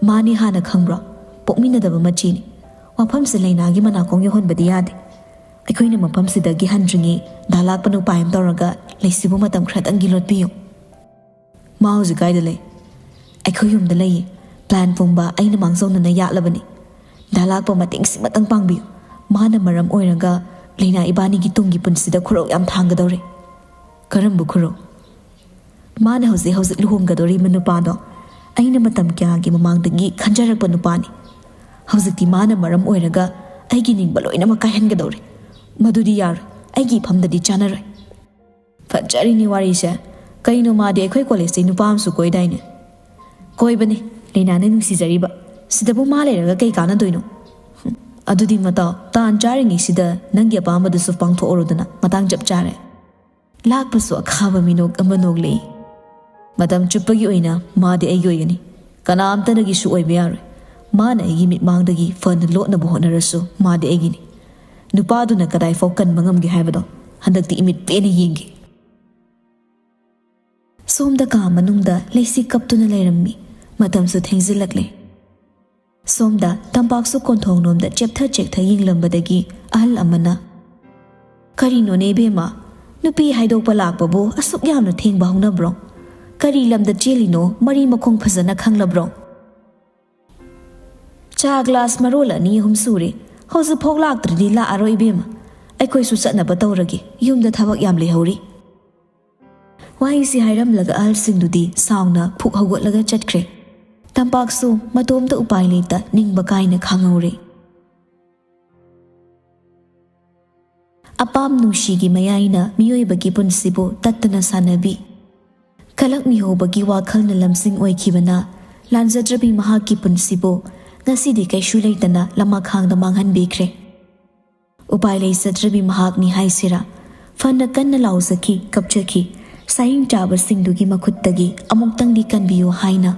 "ꯃꯥꯅꯤ, ꯍꯥꯟꯅ ꯈꯪꯕ꯭ꯔꯣ? ꯄꯣꯛꯃꯤꯟꯅꯗꯕ ꯃꯆꯦꯅꯤ꯫ ꯋꯥꯐꯝꯁꯦ ꯂꯩꯅꯥꯒꯤ ꯃꯅꯥꯀꯣꯡ ꯌꯧꯍꯟꯕꯗꯤ ꯌꯥꯗꯦ꯫ ꯑꯩꯈꯣꯏꯅ ꯃꯐꯝꯁꯤꯗꯒꯤ ꯍꯟꯗ꯭ꯔꯤꯉꯩ ꯗꯥ ꯂꯥꯛꯄ ꯅꯨꯄꯥ ꯑꯃ ꯇꯧꯔꯒ ꯂꯩꯁꯤꯕꯨ ꯃꯇꯝ ꯈꯔꯇꯪꯒꯤ ꯂꯣꯠꯄꯤꯌꯨ꯫" "ꯃꯥ ꯍꯧꯖꯤꯛ ꯀꯥꯏꯗ ꯂꯩ?" "ꯑꯩꯈꯣꯏ ꯌꯨꯝꯗ ꯂꯩꯌꯦ꯫ ꯄ꯭ꯂꯥꯟ ꯄꯨꯝꯕ ꯑꯩꯅ ꯃꯥꯡꯖꯧꯅꯅ ꯌꯥꯠꯂꯕꯅꯤ꯫ ꯗꯥ ꯂꯥꯛꯄ ꯃꯇꯦꯡꯁꯤꯃꯇꯪ ꯄꯥꯡꯕꯤꯌꯨ꯫ ꯃꯥꯅ ꯃꯔꯝ ꯑꯣꯏꯔꯒ ꯂꯩꯅꯥ ꯏꯕꯥꯅꯤꯒꯤ ꯇꯨꯡꯒꯤ ꯄꯨꯟꯁꯤꯗ ꯈꯨꯔꯧ ꯌꯥꯝ ꯊꯥꯡꯒꯗꯧꯔꯦ꯫" "ꯀꯔꯝꯕ ꯈꯨꯔꯧ?" "ꯃꯥꯅ ꯍꯧꯖꯤꯛ ꯍꯧꯖꯤꯛ ꯂꯨꯍꯣꯡꯒꯗꯧꯔꯤꯕ ꯅꯨꯄꯥꯗꯣ ꯑꯩꯅ ꯃꯇꯝ ꯀꯌꯥꯒꯤ ꯃꯃꯥꯡꯗꯒꯤ ꯈꯟꯖꯔꯛꯄ ꯅꯨꯄꯥꯅꯤ꯫ ꯍꯧꯖꯤꯛꯇꯤ ꯃꯥꯅ ꯃꯔꯝ ꯑꯣꯏꯔꯒ ꯑꯩꯒꯤ ꯅꯤꯡꯕ ꯂꯣꯏꯅꯃꯛ ꯀꯥꯏꯍꯟꯒꯗꯧꯔꯦ꯫ ꯃꯗꯨꯗꯤ ꯌꯥꯔꯣꯏ꯫ ꯑꯩꯒꯤ ꯏꯐꯝꯗꯗꯤ ꯆꯥꯟꯅꯔꯣꯏ꯫" "ꯐꯠꯖꯔꯤꯅꯤ ꯋꯥꯔꯤꯁꯦ꯫ ꯀꯩꯅꯣ, ꯃꯥꯗꯤ ꯑꯩꯈꯣꯏ ꯀꯣꯂꯦꯖꯇꯩ ꯅꯨꯄꯥ ꯑꯃꯁꯨ ꯀꯣꯏꯗꯥꯏꯅꯦ?" "ꯀꯣꯏꯕꯅꯦ, ꯂꯩꯅꯥꯅ ꯅꯨꯡꯁꯤꯖꯔꯤꯕ꯫ ꯁꯤꯗꯕꯨ ꯃꯥ ꯂꯩꯔꯒ ꯀꯩ ꯀꯥꯟꯅꯗꯣꯏꯅꯣ?" "ꯍꯨꯝ, ꯑꯗꯨꯗꯤ ꯃꯇꯥꯎ, ꯇꯥꯟ ꯆꯥꯔꯤꯉꯩꯁꯤꯗ ꯅꯪꯒꯤ ꯑꯄꯥꯝꯕꯗꯨꯁꯨ ꯄꯥꯡꯊꯣꯛꯍꯧꯔꯣꯗꯅ, ꯃꯇꯥꯡ ꯆꯞ ꯆꯥꯔꯦ꯫" ꯂꯥꯛꯄꯁꯨ ꯑꯈꯥꯕ ꯃꯤꯅꯣꯛ ꯑꯃ ꯅꯣꯛꯂꯛꯏ꯫ "ꯃꯇꯝ ꯆꯨꯞꯄꯒꯤ ꯑꯣꯏꯅ ꯃꯥꯗꯤ ꯑꯩꯒꯤ ꯑꯣꯏꯒꯅꯤ꯫ ꯀꯅꯥꯝꯇꯅꯒꯤꯁꯨ ꯑꯣꯏꯕ ꯌꯥꯔꯣꯏ꯫ ꯃꯥꯅ ꯑꯩꯒꯤ ꯃꯤꯠꯃꯥꯡꯗꯒꯤ ꯐꯅ ꯂꯣꯠꯅꯕ ꯍꯣꯠꯅꯔꯁꯨ ꯃꯥꯗꯤ ꯑꯩꯒꯤꯅꯤ꯫ ꯅꯨꯄꯥꯗꯨꯅ ꯀꯗꯥꯏꯐꯥꯎ ꯀꯟꯕ ꯉꯝꯒꯦ ꯍꯥꯏꯕꯗꯣ ꯍꯟꯗꯛꯇꯤ ꯏꯃꯤꯠ ꯄꯦꯟꯅ ꯌꯦꯡꯒꯦ꯫" ꯁꯣꯝꯗ ꯀꯥ ꯃꯅꯨꯡꯗ ꯂꯩꯁꯤ ꯀꯞꯇꯨꯅ ꯂꯩꯔꯝꯃꯤ꯫ ꯃꯇꯝꯁꯨ ꯊꯦꯡꯖꯤꯜꯂꯛꯂꯦ꯫ ꯁꯣꯝꯗ ꯇꯝꯄꯥꯛꯁꯨ ꯀꯣꯟꯊꯣꯡꯂꯣꯝꯗ ꯆꯦꯞꯊ ꯆꯦꯞꯊ ꯌꯦꯡꯂꯝꯕꯗꯒꯤ ꯑꯍꯜ ꯑꯃꯅ, "ꯀꯔꯤꯅꯣꯅꯦ ꯏꯕꯦꯝꯃ, ꯅꯨꯄꯤ ꯍꯥꯏꯗꯣꯛꯄ ꯂꯥꯛꯄꯕꯨ ꯑꯁꯨꯛ ꯌꯥꯝꯅ ꯊꯦꯡꯕ ꯍꯧꯅꯕ꯭ꯔꯣ? ꯀꯔꯤ ꯂꯝꯗ ꯆꯦꯜꯂꯤꯅꯣ, ꯃꯔꯤ ꯃꯈꯣꯡ ꯐꯖꯅ ꯈꯪꯂꯕ꯭ꯔꯣ?" "ꯆꯥ ꯒ꯭ꯂꯥꯁ ꯃꯔꯣꯜ ꯑꯅꯤ ꯑꯍꯨꯝ ꯁꯨꯔꯦ, ꯍꯧꯖꯤꯛꯐꯥꯎ ꯂꯥꯛꯇ꯭ꯔꯗꯤ ꯂꯥꯛꯑꯔꯣꯏ ꯏꯕꯦꯝꯃ꯫ ꯑꯩꯈꯣꯏꯁꯨ ꯆꯠꯅꯕ ꯇꯧꯔꯒꯦ, ꯌꯨꯝꯗ ꯊꯕꯛ ꯌꯥꯝ ꯂꯩꯍꯧꯔꯤ꯫" ꯋꯥꯍꯩꯁꯤ ꯍꯥꯏꯔꯝꯂꯒ ꯑꯍꯜꯁꯤꯡꯗꯨꯗꯤ ꯁꯥꯎꯅ ꯐꯨꯛ ꯍꯧꯒꯠꯂꯒ ꯆꯠꯈ꯭ꯔꯦ꯫ ꯇꯝꯄꯥꯛꯁꯨ ꯃꯇꯣꯝꯇ ꯎꯄꯥꯏ ꯂꯩꯇ ꯅꯤꯡꯕ ꯀꯥꯏꯅ ꯈꯥꯡꯍꯧꯔꯦ꯫ ꯑꯄꯥꯝ ꯅꯨꯡꯁꯤꯒꯤ ꯃꯌꯥꯏꯅ ꯃꯤꯑꯣꯏꯕꯒꯤ ꯄꯨꯟꯁꯤꯕꯨ ꯇꯠꯇꯅ ꯁꯥꯟꯅꯕꯤ꯫ ꯀꯂꯛ ꯃꯤꯍꯧꯕꯒꯤ ꯋꯥꯈꯜꯅ ꯂꯝꯖꯤꯡ ꯑꯣꯏꯈꯤꯕꯅ ꯂꯥꯟꯖꯗ꯭ꯔꯕꯤ ꯃꯍꯥꯛꯀꯤ ꯄꯨꯟꯁꯤꯕꯨ ꯉꯁꯤꯗꯤ ꯀꯩꯁꯨ ꯂꯩꯇꯅ ꯂꯃꯈꯥꯡꯗ ꯃꯥꯡꯍꯟꯕꯤꯈ꯭ꯔꯦ꯫ ꯎꯄꯥꯏ ꯂꯩꯖꯗ꯭ꯔꯕꯤ ꯃꯍꯥꯛꯅꯤ ꯍꯥꯏꯁꯤꯔꯥ, ꯐꯅ ꯀꯟꯅ ꯂꯥꯎꯖꯈꯤ, ꯀꯞꯆꯈꯤ꯫ ꯁꯥꯍꯤꯡ ꯆꯥꯕꯁꯤꯡꯗꯨꯒꯤ ꯃꯈꯨꯠꯇꯒꯤ ꯑꯃꯨꯛꯇꯪꯗꯤ ꯀꯟꯕꯤꯌꯨ ꯍꯥꯏꯅ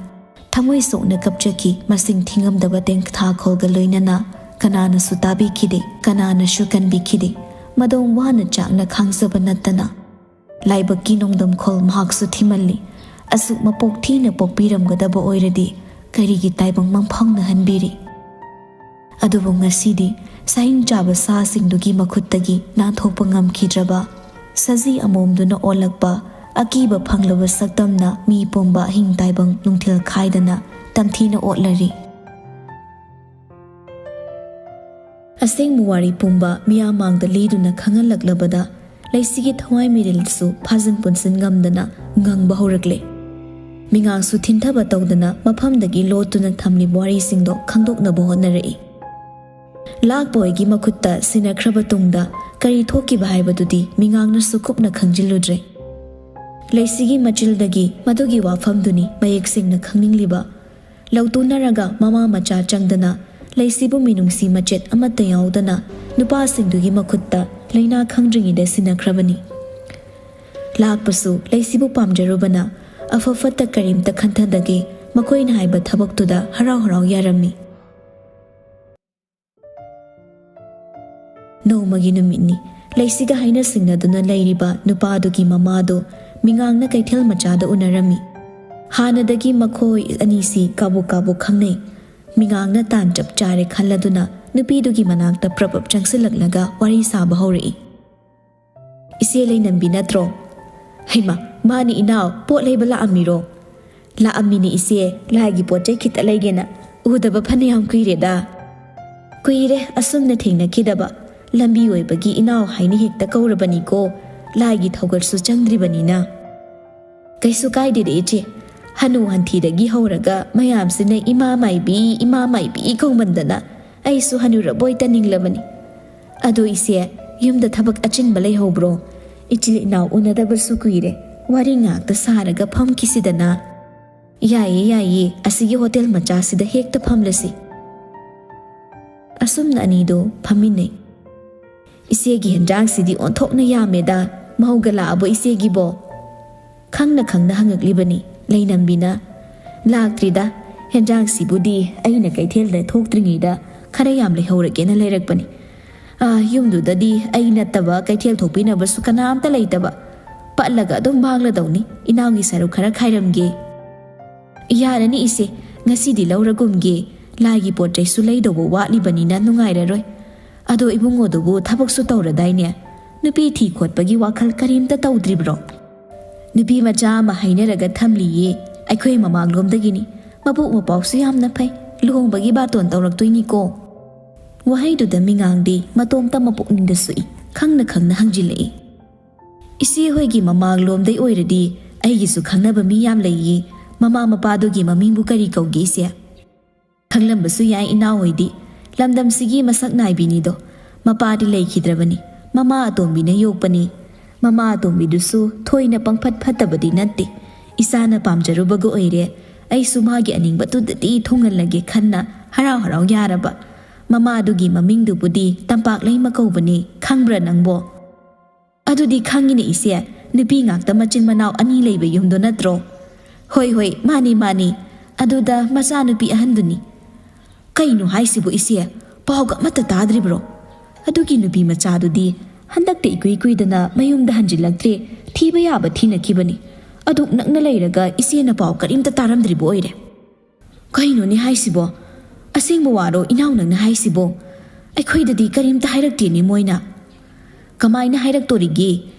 ꯊꯃꯣꯏ ꯁꯣꯛꯅ ꯀꯞꯆꯈꯤ꯫ ꯃꯁꯤꯡ ꯊꯤꯉꯝꯗꯕ ꯇꯦꯡꯊꯥꯈꯣꯜꯒ ꯂꯣꯏꯅꯅ ꯀꯅꯥꯅꯁꯨ ꯇꯥꯕꯤꯈꯤꯗꯦ, ꯀꯅꯥꯅꯁꯨ ꯀꯟꯕꯤꯈꯤꯗꯦ꯫ ꯃꯗꯣꯝ ꯋꯥꯅ ꯆꯥꯛꯅ ꯈꯥꯡꯖꯕ ꯅꯠꯇꯅ ꯂꯥꯏꯕꯛꯀꯤ ꯅꯣꯡꯗꯝꯈꯣꯜ ꯃꯍꯥꯛꯁꯨ ꯊꯤꯃꯜꯂꯤ꯫ ꯑꯁꯨꯛ ꯃꯄꯣꯛ ꯊꯤꯅ ꯄꯣꯛꯄꯤꯔꯝꯒꯗꯕ ꯑꯣꯏꯔꯗꯤ ꯀꯔꯤꯒꯤ ꯇꯥꯏꯕꯪ ꯃꯪꯐꯥꯎꯅꯍꯟꯕꯤꯔꯤ? ꯑꯗꯨꯕꯨ ꯉꯁꯤꯗꯤ ꯁꯥꯍꯤꯡ ꯆꯥꯕ ꯁꯥꯁꯤꯡꯗꯨꯒꯤ ꯃꯈꯨꯠꯇꯒꯤ ꯅꯥꯟꯊꯣꯛꯄ ꯉꯝꯈꯤꯗ꯭ꯔꯕ, ꯁꯖꯤ ꯑꯃꯣꯝꯗꯨꯅ ꯑꯣꯜꯂꯛꯄ ꯑꯀꯤꯕ ꯐꯪꯂꯕ ꯁꯛꯇꯝꯅ ꯃꯤ ꯄꯨꯝꯕ ꯑꯍꯤꯡ ꯇꯥꯏꯕꯪ ꯅꯨꯡꯊꯤꯜ ꯈꯥꯏꯗꯅ ꯇꯝꯊꯤꯅ ꯑꯣꯠꯂꯔꯤ꯫ ꯑꯁꯦꯡꯕ ꯋꯥꯔꯤ ꯄꯨꯝꯕ ꯃꯤꯌꯥꯝ ꯃꯥꯡꯗ ꯂꯤꯗꯨꯅ ꯈꯪꯍꯜꯂꯛꯂꯕꯗ ꯂꯩꯁꯤꯒꯤ ꯊꯋꯥꯏ ꯃꯤꯔꯤꯜꯁꯨ ꯐꯥꯖꯤꯟ ꯄꯨꯟꯁꯤꯟ ꯉꯝꯗꯅ ꯉꯪꯕ ꯍꯧꯔꯛꯂꯦ꯫ ꯃꯤꯉꯥꯡꯁꯨ ꯊꯤꯟꯊꯕ ꯇꯧꯗꯅ ꯃꯐꯝꯗꯒꯤ ꯂꯣꯠꯇꯨꯅ ꯊꯝꯂꯤꯕ ꯋꯥꯔꯤꯁꯤꯡꯗꯣ ꯈꯪꯗꯣꯛꯅꯕ ꯍꯣꯠꯅꯔꯛꯏ꯫ ꯂꯥꯛꯄ ꯑꯣꯏꯒꯤ ꯃꯈꯨꯠꯇ ꯁꯤꯟꯅꯈ꯭ꯔꯕ ꯇꯨꯡꯗ ꯀꯔꯤ ꯊꯣꯛꯈꯤꯕ ꯍꯥꯏꯕꯗꯨꯗꯤ ꯃꯤꯉꯥꯡꯅꯁꯨ ꯀꯨꯞꯅ ꯈꯪꯖꯤꯜꯂꯨꯗ꯭ꯔꯦ꯫ ꯂꯩꯁꯤꯒꯤ ꯃꯆꯤꯜꯗꯒꯤ ꯃꯗꯨꯒꯤ ꯋꯥꯐꯝꯗꯨꯅꯤ ꯃꯌꯦꯛ ꯁꯦꯡꯅ ꯈꯪꯅꯤꯡꯂꯤꯕ꯫ ꯂꯧꯇꯨꯅꯔꯒ ꯃꯃꯥ ꯃꯆꯥ ꯆꯪꯗꯅ ꯂꯩꯁꯤꯕꯨ ꯃꯤꯅꯨꯡꯁꯤ ꯃꯆꯦꯠ ꯑꯃꯠꯇ ꯌꯥꯎꯗꯅ ꯅꯨꯄꯥꯁꯤꯡꯗꯨꯒꯤ ꯃꯈꯨꯠꯇ ꯂꯩꯅꯥ ꯈꯪꯗ꯭ꯔꯤꯉꯩꯗ ꯁꯤꯟꯅꯈ꯭ꯔꯕꯅꯤ꯫ ꯂꯥꯛꯄꯁꯨ ꯂꯩꯁꯤꯕꯨ ꯄꯥꯝꯖꯔꯨꯕꯅ ꯑꯐ ꯐꯠꯇ ꯀꯔꯤꯝꯇ ꯈꯟꯊꯗꯒꯦ ꯃꯈꯣꯏꯅ ꯍꯥꯏꯕ ꯊꯕꯛꯇꯨꯗ ꯍꯔꯥꯎ ꯍꯔꯥꯎ ꯌꯥꯔꯝꯃꯤ꯫ ꯅꯣꯡꯃꯒꯤ ꯅꯨꯃꯤꯠꯅꯤ꯫ ꯂꯩꯁꯤꯒ ꯍꯥꯏꯅ ꯁꯤꯡꯅꯗꯨꯅ ꯂꯩꯔꯤꯕ ꯅꯨꯄꯥꯗꯨꯒꯤ ꯃꯃꯥꯗꯨ ꯃꯤꯉꯥꯡꯅ ꯀꯩꯊꯦꯜ ꯃꯆꯥꯗ ꯎꯅꯔꯝꯃꯤ꯫ ꯍꯥꯟꯅꯗꯒꯤ ꯃꯈꯣꯏ ꯑꯅꯤꯁꯤ ꯀꯥꯕꯨꯛ ꯀꯥꯕꯨꯛ ꯈꯪꯅꯩ꯫ ꯃꯤꯉꯥꯡꯅ ꯇꯥꯟ ꯆꯞ ꯆꯥꯔꯦ ꯈꯜꯂꯗꯨꯅ ꯅꯨꯄꯤꯗꯨꯒꯤ ꯃꯅꯥꯛꯇ ꯄ꯭ꯔꯞ ꯄ꯭ꯔꯞ ꯆꯪꯁꯤꯜꯂꯛꯂꯒ ꯋꯥꯔꯤ ꯁꯥꯕ ꯍꯧꯔꯛꯏ꯫ "ꯏꯆꯦ ꯂꯩꯅꯝꯕꯤ ꯅꯠꯇ꯭ꯔꯣ?" "ꯍꯩꯃ, ꯃꯥꯅꯤ ꯏꯅꯥꯎ, ꯄꯣꯠ ꯂꯩꯕ ꯂꯥꯛꯑꯝꯃꯤꯔꯣ?" "ꯂꯥꯛꯑꯝꯃꯤꯅꯦ ꯏꯆꯦ, ꯂꯥꯏꯒꯤ ꯄꯣꯠ ꯆꯩ ꯈꯤꯇ ꯂꯩꯒꯦꯅ꯫ ꯎꯗꯕ ꯐꯅꯌꯥꯝ ꯀꯨꯏꯔꯦꯗ꯫ ꯀꯨꯏꯔꯦ ꯑꯁꯨꯝꯅ ꯊꯦꯡꯅꯈꯤꯗꯕ꯫ ꯂꯝꯕꯤ ꯑꯣꯏꯕꯒꯤ ꯏꯅꯥꯎ ꯍꯥꯏꯅ ꯍꯦꯛꯇ ꯀꯧꯔꯕꯅꯤꯀꯣ, ꯂꯥꯏꯒꯤ ꯊꯧꯒꯜꯁꯨ ꯆꯪꯗ꯭ꯔꯤꯕꯅꯤꯅ꯫" "ꯀꯩꯁꯨ ꯀꯥꯏꯗꯦꯗ ꯏꯆꯦ, ꯍꯅꯨ ꯍꯟꯊꯤꯗꯒꯤ ꯍꯧꯔꯒ ꯃꯌꯥꯝꯁꯤꯅ ꯏꯃꯥ ꯃꯥꯏꯕꯤ, ꯏꯃꯥ ꯃꯥꯏꯕꯤ ꯀꯧꯃꯟꯗꯅ ꯑꯩꯁꯨ ꯍꯅꯨꯔꯕꯣꯏ ꯇꯅꯤꯡꯂꯕꯅꯤ꯫ ꯑꯗꯣ ꯏꯆꯦ, ꯌꯨꯝꯗ ꯊꯕꯛ ꯑꯆꯤꯟꯕ ꯂꯩꯍꯧꯕ꯭ꯔꯣ? ꯏꯆꯤꯜ ꯏꯅꯥꯎ ꯎꯅꯗꯕꯁꯨ ꯀꯨꯏꯔꯦ, ꯋꯥꯔꯤ ꯉꯥꯛꯇ ꯁꯥꯔꯒ ꯐꯝꯈꯤꯁꯤꯗꯅ꯫" "ꯌꯥꯏꯌꯦ, ꯌꯥꯏꯌꯦ, ꯑꯁꯤꯒꯤ ꯍꯣꯇꯦꯜ ꯃꯆꯥꯁꯤꯗ ꯍꯦꯛꯇ ꯐꯝꯂꯁꯤ꯫" ꯑꯁꯨꯝꯅ ꯑꯅꯤꯗꯨ ꯐꯝꯃꯤꯟꯅꯩ꯫ "ꯏꯆꯦꯒꯤ ꯍꯦꯟꯖꯥꯡꯁꯤꯗꯤ ꯑꯣꯟꯊꯣꯛꯅ ꯌꯥꯝꯃꯦꯗ, ꯃꯧꯒ ꯂꯥꯛꯑꯕꯣ ꯏꯆꯦꯒꯤꯕꯣ?" ꯈꯪꯅ ꯈꯪꯅ ꯍꯪꯉꯛꯂꯤꯕꯅꯤ ꯂꯩꯅꯝꯕꯤꯅ꯫ "ꯂꯥꯛꯇ꯭ꯔꯤꯗ, ꯍꯦꯟꯖꯥꯡꯁꯤꯕꯨꯗꯤ ꯑꯩꯅ ꯀꯩꯊꯦꯜꯗ ꯊꯣꯛꯇ꯭ꯔꯤꯉꯩꯗ ꯈꯔ ꯌꯥꯝ ꯂꯩꯍꯧꯔꯒꯦꯅ ꯂꯩꯔꯛꯄꯅꯤ꯫ ꯑꯥ, ꯌꯨꯝꯗꯨꯗꯗꯤ ꯑꯩ ꯅꯠꯇꯕ ꯀꯩꯊꯦꯜ ꯊꯣꯛꯄꯤꯅꯕꯁꯨ ꯀꯅꯥꯝꯇ ꯂꯩꯇꯕ꯫ ꯄꯠꯂꯒ ꯑꯗꯨꯝ ꯃꯥꯡꯂꯗꯧꯅꯤ, ꯏꯅꯥꯎꯒꯤ ꯁꯔꯨꯛ ꯈꯔ ꯈꯥꯏꯔꯝꯒꯦ꯫" "ꯌꯥꯔꯅꯤ ꯏꯆꯦ, ꯉꯁꯤꯗꯤ ꯂꯧꯔꯒꯨꯝꯒꯦ, ꯂꯥꯏꯒꯤ ꯄꯣꯠ ꯆꯩꯁꯨ ꯂꯩꯗꯧꯕ ꯋꯥꯠꯂꯤꯕꯅꯤꯅ ꯅꯨꯡꯉꯥꯏꯔꯔꯣꯏ꯫ ꯑꯗꯣ ꯏꯕꯨꯡꯉꯣꯗꯨꯕꯨ ꯊꯕꯛꯁꯨ ꯇꯧꯔꯗꯥꯏꯅꯦ? ꯅꯨꯄꯤ ꯊꯤ ꯈꯣꯠꯄꯒꯤ ꯋꯥꯈꯜ ꯀꯔꯤꯝꯇ ꯇꯧꯗ꯭ꯔꯤꯕ꯭ꯔꯣ?" "ꯅꯨꯄꯤ ꯃꯆꯥ ꯑꯃ ꯍꯥꯏꯅꯔꯒ ꯊꯝꯂꯤꯌꯦ, ꯑꯩꯈꯣꯏ ꯃꯃꯥꯡꯂꯣꯝꯗꯒꯤꯅꯤ꯫ ꯃꯕꯨꯛ ꯃꯄꯥꯎꯁꯨ ꯌꯥꯝꯅ ꯐꯩ, ꯂꯨꯍꯣꯡꯕꯒꯤ ꯕꯥꯇꯣꯟ ꯇꯧꯔꯛꯇꯣꯏꯅꯤꯀꯣ꯫" ꯋꯥꯍꯩꯗꯨꯗ ꯃꯤꯉꯥꯡꯗꯤ ꯃꯇꯣꯝꯇ ꯃꯄꯨꯛꯅꯤꯡꯗ ꯁꯨꯛꯏ, ꯈꯪꯅ ꯈꯪꯅ ꯍꯪꯖꯤꯜꯂꯛꯏ꯫ "ꯏꯆꯦ ꯍꯣꯏꯒꯤ ꯃꯃꯥꯡꯂꯣꯝꯗꯩ ꯑꯣꯏꯔꯗꯤ ꯑꯩꯒꯤꯁꯨ ꯈꯪꯅꯕ ꯃꯤ ꯌꯥꯝ ꯂꯩꯌꯦ꯫ ꯃꯃꯥ ꯃꯄꯥꯗꯨꯒꯤ ꯃꯃꯤꯡꯕꯨ ꯀꯔꯤ ꯀꯧꯒꯦ ꯏꯆꯦ?" "ꯈꯪꯂꯝꯕꯁꯨ ꯌꯥꯏ ꯏꯅꯥꯎ ꯍꯣꯏꯗꯤ, ꯂꯝꯗꯝꯁꯤꯒꯤ ꯃꯁꯛ ꯅꯥꯏꯕꯤꯅꯤꯗꯣ꯫ ꯃꯄꯥꯗꯤ ꯂꯩꯈꯤꯗ꯭ꯔꯕꯅꯤ, ꯃꯃꯥ ꯑꯇꯣꯝꯕꯤꯅ ꯌꯣꯛꯄꯅꯤ꯫ ꯃꯃꯥ ꯑꯇꯣꯝꯕꯤꯗꯨꯁꯨ ꯊꯣꯏꯅ ꯄꯪꯐꯠ ꯐꯠꯇꯕꯗꯤ ꯅꯠꯇꯦ꯫ ꯏꯆꯥꯅ ꯄꯥꯝꯖꯔꯨꯕꯒ ꯑꯣꯏꯔꯦ, ꯑꯩꯁꯨ ꯃꯥꯒꯤ ꯑꯅꯤꯡꯕꯗꯨꯗꯗꯤ ꯊꯨꯡꯍꯜꯂꯒꯦ ꯈꯟꯅ ꯍꯔꯥꯎ ꯍꯔꯥꯎ ꯌꯥꯔꯕ꯫ ꯃꯃꯥꯗꯨꯒꯤ ꯃꯃꯤꯡꯗꯨꯕꯨꯗꯤ ꯇꯝꯄꯥꯛꯂꯩꯃ ꯀꯧꯕꯅꯤ, ꯈꯪꯕ꯭ꯔꯥ ꯅꯪꯕꯣ?" "ꯑꯗꯨꯗꯤ ꯈꯪꯉꯤꯅꯦ ꯏꯆꯦ, ꯅꯨꯄꯤ ꯉꯥꯛꯇ ꯃꯆꯤꯟ ꯃꯅꯥꯎ ꯑꯅꯤ ꯂꯩꯕ ꯌꯨꯝꯗꯣ ꯅꯠꯇ꯭ꯔꯣ?" "ꯍꯣꯏ ꯍꯣꯏ, ꯃꯥꯅꯤ ꯃꯥꯅꯤ, ꯑꯗꯨꯗ ꯃꯆꯥꯅꯨꯄꯤ ꯑꯍꯟꯗꯨꯅꯤ꯫" "ꯀꯩꯅꯣ ꯍꯥꯏꯁꯤꯕꯨ ꯏꯆꯦ, ꯄꯥꯎꯒ ꯑꯃꯠꯇ ꯇꯥꯗ꯭ꯔꯤꯕ꯭ꯔꯣ? ꯑꯗꯨꯒꯤ ꯅꯨꯄꯤ ꯃꯆꯥꯗꯨꯗꯤ ꯍꯟꯗꯛꯇ ꯏꯀꯨꯏ ꯀꯨꯏꯗꯅ ꯃꯌꯨꯝꯗ ꯍꯟꯖꯤꯜꯂꯛꯇ꯭ꯔꯦ, ꯊꯤꯕ ꯌꯥꯕ ꯊꯤꯅꯈꯤꯕꯅꯤ꯫ ꯑꯗꯨꯛ ꯅꯛꯅ ꯂꯩꯔꯒ ꯏꯆꯦꯅ ꯄꯥꯎ ꯀꯔꯤꯝꯇ ꯇꯥꯔꯝꯗ꯭ꯔꯤꯕ ꯑꯣꯏꯔꯦ꯫" "ꯀꯩꯅꯣꯅꯦ ꯍꯥꯏꯁꯤꯕꯣ? ꯑꯁꯦꯡꯕ ꯋꯥꯔꯣ ꯏꯅꯥꯎ ꯅꯪꯅ ꯍꯥꯏꯁꯤꯕꯣ? ꯑꯩꯈꯣꯏꯗꯗꯤ ꯀꯔꯤꯝꯇ ꯍꯥꯏꯔꯛꯇꯦꯅꯦ ꯃꯣꯏꯅ꯫" "ꯀꯃꯥꯏꯅ ꯍꯥꯏꯔꯛꯇꯣꯔꯤꯒꯦ?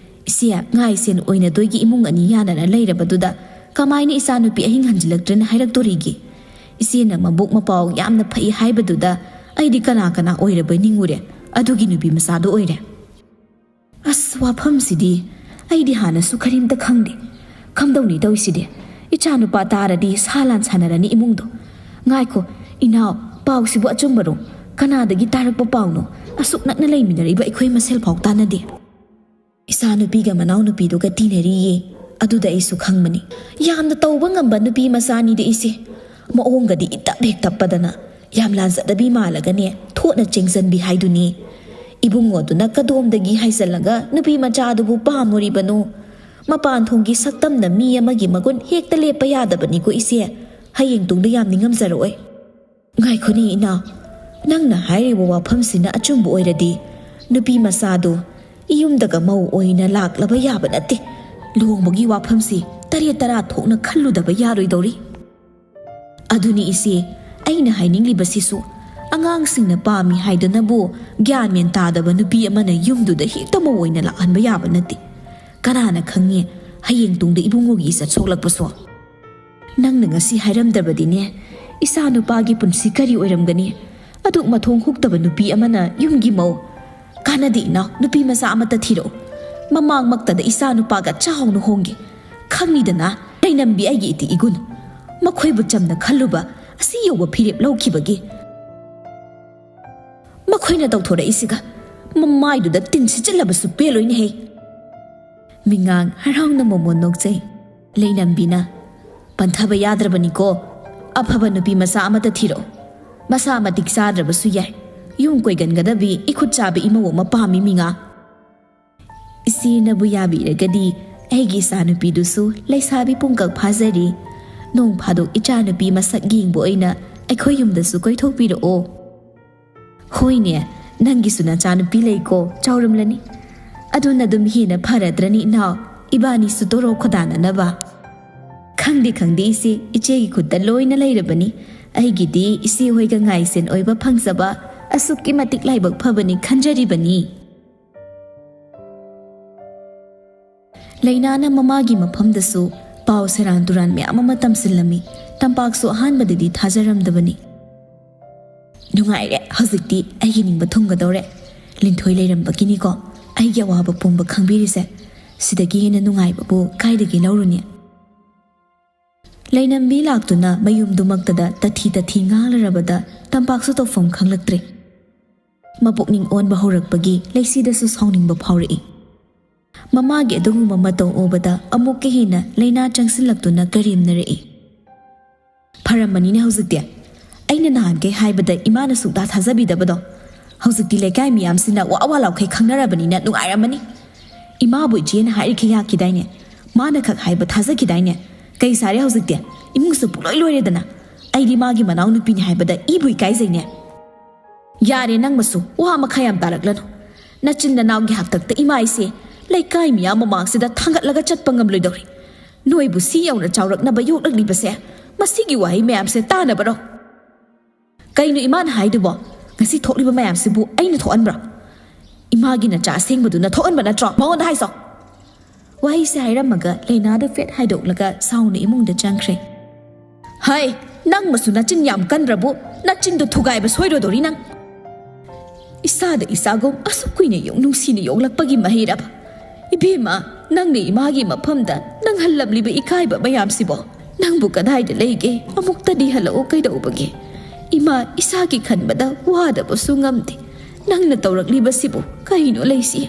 ꯏꯆꯦ, ꯉꯥꯏ ꯁꯦꯟ ꯑꯣꯏꯅꯗꯣꯏꯒꯤ ꯏꯃꯨꯡ ꯑꯅꯤ ꯌꯥꯅꯔ ꯂꯩꯔꯕꯗꯨꯗ ꯀꯃꯥꯏꯅ ꯏꯆꯥꯅꯨꯄꯤ ꯑꯍꯤꯡ ꯍꯟꯖꯤꯜꯂꯛꯇ꯭ꯔꯦꯅ ꯍꯥꯏꯔꯛꯇꯣꯔꯤꯒꯦ? ꯏꯆꯦꯅ ꯃꯕꯨꯛ ꯃꯄꯥꯎ ꯌꯥꯝꯅ ꯐꯩ ꯍꯥꯏꯕꯗꯨꯗ ꯑꯩꯗꯤ ꯀꯅꯥ ꯀꯅꯥ ꯑꯣꯏꯔꯕꯣꯏ ꯅꯤꯡꯉꯨꯔꯦ꯫ ꯑꯗꯨꯒꯤ ꯅꯨꯄꯤ ꯃꯆꯥꯗꯣ ꯑꯣꯏꯔꯦ꯫" "ꯑꯁ, ꯋꯥꯐꯝꯁꯤꯗꯤ ꯑꯩꯗꯤ ꯍꯥꯟꯅꯁꯨ ꯀꯔꯤꯝꯇ ꯈꯪꯗꯦ꯫ ꯀꯝꯗꯧꯅꯤ ꯇꯧꯔꯤꯁꯤꯗꯤ? ꯏꯆꯥꯅꯨꯄꯥ ꯇꯥꯔꯗꯤ ꯁꯥ ꯂꯥꯟ ꯁꯥꯟꯅꯔꯅꯤ ꯏꯃꯨꯡꯗꯣ꯫ ꯉꯥꯏꯈꯣ ꯏꯅꯥꯎ, ꯄꯥꯎꯁꯤꯕꯨ ꯑꯆꯨꯝꯕꯔꯣ? ꯀꯅꯥꯗꯒꯤ ꯇꯥꯔꯛꯄ ꯄꯥꯎꯅꯣ? ꯑꯁꯨꯛ ꯅꯛꯅ ꯂꯩꯃꯤꯟꯅꯔꯛꯏꯕ ꯑꯩꯈꯣꯏ ꯃꯁꯦꯜ ꯐꯥꯎ ꯇꯥꯟꯅꯗꯦ꯫" "ꯏꯆꯥꯅꯨꯄꯤꯒ ꯃꯅꯥꯎꯅꯨꯄꯤꯗꯨꯒ ꯇꯤꯟꯅꯔꯤꯌꯦ, ꯑꯗꯨꯗ ꯑꯩꯁꯨ ꯈꯪꯕꯅꯤ꯫ ꯌꯥꯝꯅ ꯇꯧꯕ ꯉꯝꯕ ꯅꯨꯄꯤ ꯃꯆꯥꯅꯤꯗ ꯏꯆꯦ꯫ ꯃꯑꯣꯡꯒꯗꯤ ꯏꯇꯞ ꯍꯦꯛ ꯇꯞꯄꯗꯅ, ꯌꯥꯝ ꯂꯥꯟꯖꯗꯕꯤ ꯃꯥꯜꯂꯒꯅꯦ, ꯊꯣꯠꯅ ꯆꯦꯡꯖꯟꯕꯤ ꯍꯥꯏꯗꯨꯅꯤ꯫ ꯏꯕꯨꯡꯉꯣꯗꯨꯅ ꯀꯗꯣꯝꯗꯒꯤ ꯍꯥꯏꯖꯜꯂꯒ ꯅꯨꯄꯤ ꯃꯆꯥꯗꯨꯕꯨ ꯄꯥꯝꯃꯨꯔꯤꯕꯅꯣ? ꯃꯄꯥꯟ ꯊꯣꯡꯒꯤ ꯁꯛꯇꯝꯅ ꯃꯤ ꯑꯃꯒꯤ ꯃꯒꯨꯟ ꯍꯦꯛꯇ ꯂꯦꯞꯄ ꯌꯥꯗꯕꯅꯤꯀꯣ ꯏꯆꯦ꯫ ꯍꯌꯦꯡ ꯇꯨꯡꯗ ꯌꯥꯝ ꯅꯤꯡꯉꯝꯖꯔꯛꯑꯣꯏ꯫ ꯉꯥꯏꯈꯣꯅꯦ ꯏꯅꯥꯎ, ꯅꯪꯅ ꯍꯥꯏꯔꯤꯕ ꯋꯥꯐꯝꯁꯤꯅ ꯑꯆꯨꯝꯕ ꯑꯣꯏꯔꯗꯤ ꯅꯨꯄꯤ ꯃꯆꯥꯗꯨ ꯏꯌꯨꯝꯗꯒ ꯃꯧ ꯑꯣꯏꯅ ꯂꯥꯛꯂꯕ ꯌꯥꯕ ꯅꯠꯇꯦ꯫ ꯂꯨꯍꯣꯡꯕꯒꯤ ꯋꯥꯐꯝꯁꯤ ꯇꯔꯦꯠ ꯇꯔꯥ ꯊꯣꯛꯅ ꯈꯜꯂꯨꯗꯕ ꯌꯥꯔꯣꯏꯗꯧꯔꯤ꯫ ꯑꯗꯨꯅꯤ ꯏꯆꯦ, ꯑꯩꯅ ꯍꯥꯏꯅꯤꯡꯂꯤꯕꯁꯤꯁꯨ, ꯑꯉꯥꯡꯁꯤꯡꯅ ꯄꯥꯝꯃꯤ ꯍꯥꯏꯗꯨꯅꯕꯨ ꯒ꯭ꯌꯥꯟ ꯃꯦꯟ ꯇꯥꯗꯕ ꯅꯨꯄꯤ ꯑꯃꯅ ꯌꯨꯝꯗꯨꯗ ꯍꯦꯛꯇ ꯃꯧ ꯑꯣꯏꯅ ꯂꯥꯛꯍꯟꯕ ꯌꯥꯕ ꯅꯠꯇꯦ꯫ ꯀꯅꯥꯅ ꯈꯪꯉꯤ, ꯍꯌꯦꯡ ꯇꯨꯡꯗ ꯏꯕꯨꯡꯉꯣꯒꯤ ꯏꯖꯠ ꯁꯣꯛꯂꯛꯄꯁꯨ꯫ ꯅꯪꯅ ꯉꯁꯤ ꯍꯥꯏꯔꯝꯗ꯭ꯔꯕꯗꯤꯅꯦ, ꯏꯆꯥ ꯅꯨꯄꯥꯒꯤ ꯄꯨꯟꯁꯤ ꯀꯔꯤ ꯑꯣꯏꯔꯝꯒꯅꯤ? ꯑꯗꯨꯛ ꯃꯊꯣꯡ ꯍꯨꯛꯇꯕ ꯅꯨꯄꯤ ꯑꯃꯅ ꯌꯨꯝꯒꯤ ꯃꯧ꯫ ꯀꯥꯟꯅꯗꯦ ꯏꯅꯥꯎ, ꯅꯨꯄꯤ ꯃꯆꯥ ꯑꯃꯠꯇ ꯊꯤꯔꯛꯎ꯫ ꯃꯃꯥꯡꯃꯛꯇꯗ ꯏꯆꯥ ꯅꯨꯄꯥꯒ ꯆꯥꯎꯅ ꯍꯣꯡꯒꯦ꯫ ꯈꯪꯉꯤꯗꯅ, ꯂꯩꯅꯝꯕꯤ ꯑꯩꯒꯤ ꯏꯇꯤꯛ ꯏꯒꯨꯟ꯫ ꯃꯈꯣꯏꯕꯨ ꯆꯝꯅ ꯈꯜꯂꯨꯕ ꯑꯁꯤ ꯌꯧꯕ ꯐꯤꯔꯦꯞ ꯂꯧꯈꯤꯕꯒꯤ꯫ ꯃꯈꯣꯏꯅ ꯇꯧꯊꯣꯔꯛꯏꯁꯤꯒ ꯃꯃꯥꯏꯗꯨꯗ ꯇꯤꯟ ꯁꯤꯠꯆꯤꯜꯂꯕꯁꯨ ꯄꯦꯜꯂꯣꯏꯅꯦꯍꯦ꯫ ꯃꯤꯉꯥꯡ ꯍꯔꯥꯎꯅ ꯃꯣꯃꯣꯟ ꯅꯣꯛꯆꯩ꯫ ꯂꯩꯅꯝꯕꯤꯅ, ꯄꯟꯊꯕ ꯌꯥꯗ꯭ꯔꯕꯅꯤꯀꯣ꯫ ꯑꯐꯕ ꯅꯨꯄꯤ ꯃꯆꯥ ꯑꯃꯠꯇ ꯊꯤꯔꯛꯎ꯫ ꯃꯁꯥ ꯃꯇꯤꯛ ꯆꯥꯗ꯭ꯔꯕꯁꯨ ꯌꯥꯏ꯫ ꯌꯨꯝ ꯀꯣꯏꯒꯟꯒꯗꯕꯤ ꯏꯈꯨꯠ ꯆꯥꯕꯤ ꯏꯃꯧ ꯑꯃ ꯄꯥꯝꯃꯤ ꯃꯤꯉꯥꯡ꯫ ꯏꯆꯦꯅꯕꯨ ꯌꯥꯕꯤꯔꯒꯗꯤ ꯑꯩꯒꯤ ꯏꯆꯥꯅꯨꯄꯤꯗꯨꯁꯨ ꯂꯩꯁꯥꯕꯤ ꯄꯨꯡꯀꯛ ꯐꯥꯖꯔꯤ꯫ ꯅꯣꯡ ꯐꯥꯗꯣꯛ ꯏꯆꯥꯅꯨꯄꯤ ꯃꯁꯛ ꯌꯦꯡꯕ ꯑꯣꯏꯅ ꯑꯩꯈꯣꯏ ꯌꯨꯝꯗꯁꯨ ꯀꯣꯏꯊꯣꯛꯄꯤꯔꯛꯑꯣ꯫ ꯍꯣꯏꯅꯦ, ꯅꯪꯒꯤꯁꯨ ꯅꯆꯥꯅꯨꯄꯤ ꯂꯩꯀꯣ, ꯆꯥꯎꯔꯝꯂꯅꯤ꯫ ꯑꯗꯨꯅ ꯑꯗꯨꯝ ꯍꯦꯟꯅ ꯐꯔꯗ꯭ꯔꯅꯤ ꯏꯅꯥꯎ, ꯏꯕꯥꯅꯤꯁꯨ ꯇꯣꯔꯣ ꯈꯣꯗꯥꯅꯅꯕ꯫ ꯈꯪꯗꯦ ꯈꯪꯗꯦ ꯏꯆꯦ, ꯏꯆꯦꯒꯤ ꯈꯨꯠꯇ ꯂꯣꯏꯅ ꯂꯩꯔꯕꯅꯤ꯫ ꯑꯩꯒꯤꯗꯤ ꯏꯆꯦ ꯍꯣꯏꯒ ꯉꯥꯏꯁꯦꯟ ꯑꯣꯏꯕ ꯐꯪꯖꯕ ꯑꯁꯨꯛꯀꯤ ꯃꯇꯤꯛ ꯂꯥꯏꯕꯛ ꯐꯕꯅꯤ ꯈꯟꯖꯔꯤꯕꯅꯤ꯫ ꯂꯩꯅꯥꯅ ꯃꯃꯥꯒꯤ ꯃꯐꯝꯗꯁꯨ ꯄꯥꯎ ꯁꯦꯔꯥꯟ ꯇꯨꯔꯥꯟ ꯃꯌꯥꯝ ꯑꯃ ꯇꯝꯁꯤꯜꯂꯝꯃꯤ꯫ ꯇꯝꯄꯥꯛꯁꯨ ꯑꯍꯥꯟꯕꯗꯗꯤ ꯊꯥꯖꯔꯝꯗꯕꯅꯤ꯫ ꯅꯨꯡꯉꯥꯏꯔꯦ, ꯍꯧꯖꯤꯛꯇꯤ ꯑꯩꯒꯤ ꯅꯤꯡꯕ ꯊꯨꯡꯒꯗꯧꯔꯦ꯫ ꯂꯤꯟꯊꯣꯏ ꯂꯩꯔꯝꯕꯒꯤꯅꯤꯀꯣ ꯑꯩꯒꯤ ꯑꯋꯥꯕ ꯄꯨꯝꯕ ꯈꯪꯕꯤꯔꯤꯁꯦ꯫ ꯁꯤꯗꯒꯤ ꯍꯦꯟꯅ ꯅꯨꯡꯉꯥꯏꯕꯕꯨ ꯀꯥꯏꯗꯒꯤ ꯂꯧꯔꯨꯅꯤ? ꯂꯩꯅꯝꯕꯤ ꯂꯥꯛꯇꯨꯅ ꯃꯌꯨꯝꯗꯨꯃꯛꯇꯗ ꯇꯊꯤ ꯇꯊꯤ ꯉꯥꯡꯂꯔꯕꯗ ꯇꯝꯄꯥꯛꯁꯨ ꯇꯧꯐꯝ ꯈꯪꯂꯛꯇ꯭ꯔꯦ꯫ ꯃꯄꯨꯛꯅꯤꯡ ꯑꯣꯟꯕ ꯍꯧꯔꯛꯄꯒꯤ ꯂꯩꯁꯤꯗꯁꯨ ꯁꯥꯎꯅꯤꯡꯕ ꯐꯥꯎꯔꯛꯏ꯫ ꯃꯃꯥꯒꯤ ꯑꯗꯨꯒꯨꯝꯕ ꯃꯇꯧ ꯎꯕꯗ ꯑꯃꯨꯛꯀ ꯍꯦꯟꯅ ꯂꯩꯅꯥ ꯆꯪꯁꯤꯜꯂꯛꯇꯨꯅ ꯀꯔꯦꯝꯅꯔꯛꯏ꯫ ꯐꯔꯝꯃꯅꯤꯅꯦ ꯍꯧꯖꯤꯛꯇꯤ꯫ ꯑꯩꯅ ꯅꯍꯥꯟꯈꯩ ꯍꯥꯏꯕꯗ ꯏꯃꯥꯅ ꯁꯨꯛꯇꯥ ꯊꯥꯖꯕꯤꯗꯕꯗꯣ꯫ ꯍꯧꯖꯤꯛꯇꯤ ꯂꯩꯀꯥꯏ ꯃꯤꯌꯥꯝꯁꯤꯅ ꯋꯥ ꯋꯥ ꯂꯥꯎꯈꯩ ꯈꯪꯅꯔꯕꯅꯤꯅ ꯅꯨꯡꯉꯥꯏꯔꯝꯃꯅꯤ꯫ ꯏꯃꯥꯕꯨ ꯏꯆꯦꯅ ꯍꯥꯏꯔꯤꯈꯩ ꯌꯥꯈꯤꯗꯥꯏꯅꯦ? ꯃꯥꯅ ꯈꯛ ꯍꯥꯏꯕ ꯊꯥꯖꯈꯤꯗꯥꯏꯅꯦ? ꯀꯩ ꯁꯥꯔꯦ ꯍꯧꯖꯤꯛꯇꯤ? ꯏꯃꯨꯡꯁꯨ ꯄꯨꯂꯣꯏ ꯂꯣꯏꯔꯦꯗꯅ꯫ ꯑꯩꯗꯤ ꯃꯥꯒꯤ ꯃꯅꯥꯎꯅꯨꯄꯤꯅꯤ ꯍꯥꯏꯕꯗ ꯏꯕꯨ ꯏꯀꯥꯏꯖꯩꯅꯦ꯫ ꯌꯥꯔꯦ, ꯅꯪ ꯃꯁꯨ ꯋꯥ ꯃꯈꯥ ꯌꯥꯝ ꯇꯥꯔꯛꯂꯅꯨ꯫ ꯅꯆꯤꯟ ꯅꯅꯥꯎꯒꯤ ꯍꯥꯛꯇꯛꯇ ꯏꯃꯥ ꯏꯆꯦ ꯂꯩꯀꯥꯏ ꯃꯤꯌꯥꯝ ꯃꯃꯥꯡꯁꯤꯗ ꯊꯥꯡꯒꯠꯂꯒ ꯆꯠꯄ ꯉꯝꯂꯣꯏꯗꯧꯔꯤ꯫ ꯅꯣꯏꯕꯨ ꯁꯤ ꯌꯧꯅ ꯆꯥꯎꯔꯛꯅꯕ ꯌꯣꯛꯂꯛꯂꯤꯕꯁꯦ ꯃꯁꯤꯒꯤ ꯋꯥꯍꯩ ꯃꯌꯥꯝꯁꯦ ꯇꯥꯅꯕꯔꯣ? ꯀꯩꯅꯣ ꯏꯃꯥꯅ ꯍꯥꯏꯗꯨꯕꯣ? ꯉꯁꯤ ꯊꯣꯛꯂꯤꯕ ꯃꯌꯥꯝꯁꯤꯕꯨ ꯑꯩꯅ ꯊꯣꯛꯍꯟꯕ꯭ꯔꯣ? ꯏꯃꯥꯒꯤ ꯅꯆꯥ ꯑꯁꯦꯡꯕꯗꯨꯅ ꯊꯣꯛꯍꯟꯕ ꯅꯠꯇ꯭ꯔꯣ? ꯃꯉꯣꯟꯗ ꯍꯥꯏꯁꯣ꯫ ꯋꯥꯍꯩꯁꯦ ꯍꯥꯏꯔꯝꯃꯒ ꯂꯩꯅꯥꯗꯨ ꯐꯦꯠ ꯍꯥꯏꯗꯣꯛꯂꯒ ꯁꯥꯎꯅ ꯏꯃꯨꯡꯗ ꯆꯪꯈ꯭ꯔꯦ꯫ ꯍꯩ, ꯅꯪ ꯃꯁꯨ ꯅꯆꯤꯟ ꯌꯥꯝ ꯀꯟꯗ꯭ꯔꯕꯨ? ꯅꯆꯤꯟꯗꯨ ꯊꯨꯒꯥꯏꯕ ꯁꯣꯏꯔꯣꯏꯗꯧꯔꯤ ꯅꯪ꯫ ꯏꯁꯥꯗ ꯏꯁꯥꯒꯨꯝ ꯑꯁꯨꯛ ꯀꯨꯏꯅ ꯌꯣꯛ ꯅꯨꯡꯁꯤꯅ ꯌꯣꯛꯂꯛꯄꯒꯤ ꯃꯍꯩꯔꯕ? ꯏꯕꯦꯝꯃ, ꯅꯪꯅ ꯏꯃꯥꯒꯤ ꯃꯐꯝꯗ ꯅꯪ ꯍꯜꯂꯝꯂꯤꯕ ꯏꯀꯥꯏꯕ ꯃꯌꯥꯝꯁꯤꯕꯣ? ꯅꯪꯕꯨ ꯀꯗꯥꯏꯗ ꯂꯩꯒꯦ? ꯑꯃꯨꯛꯇꯗꯤ ꯍꯜꯂꯛꯎ ꯀꯩꯗꯧꯕꯒꯦ? ꯏꯃꯥ ꯏꯁꯥꯒꯤ ꯈꯟꯕꯗ ꯋꯥꯗꯕꯁꯨ ꯉꯝꯗꯦ꯫ ꯅꯪꯅ ꯇꯧꯔꯛꯂꯤꯕꯁꯤꯕꯨ ꯀꯩꯅꯣ ꯂꯩꯁꯤ?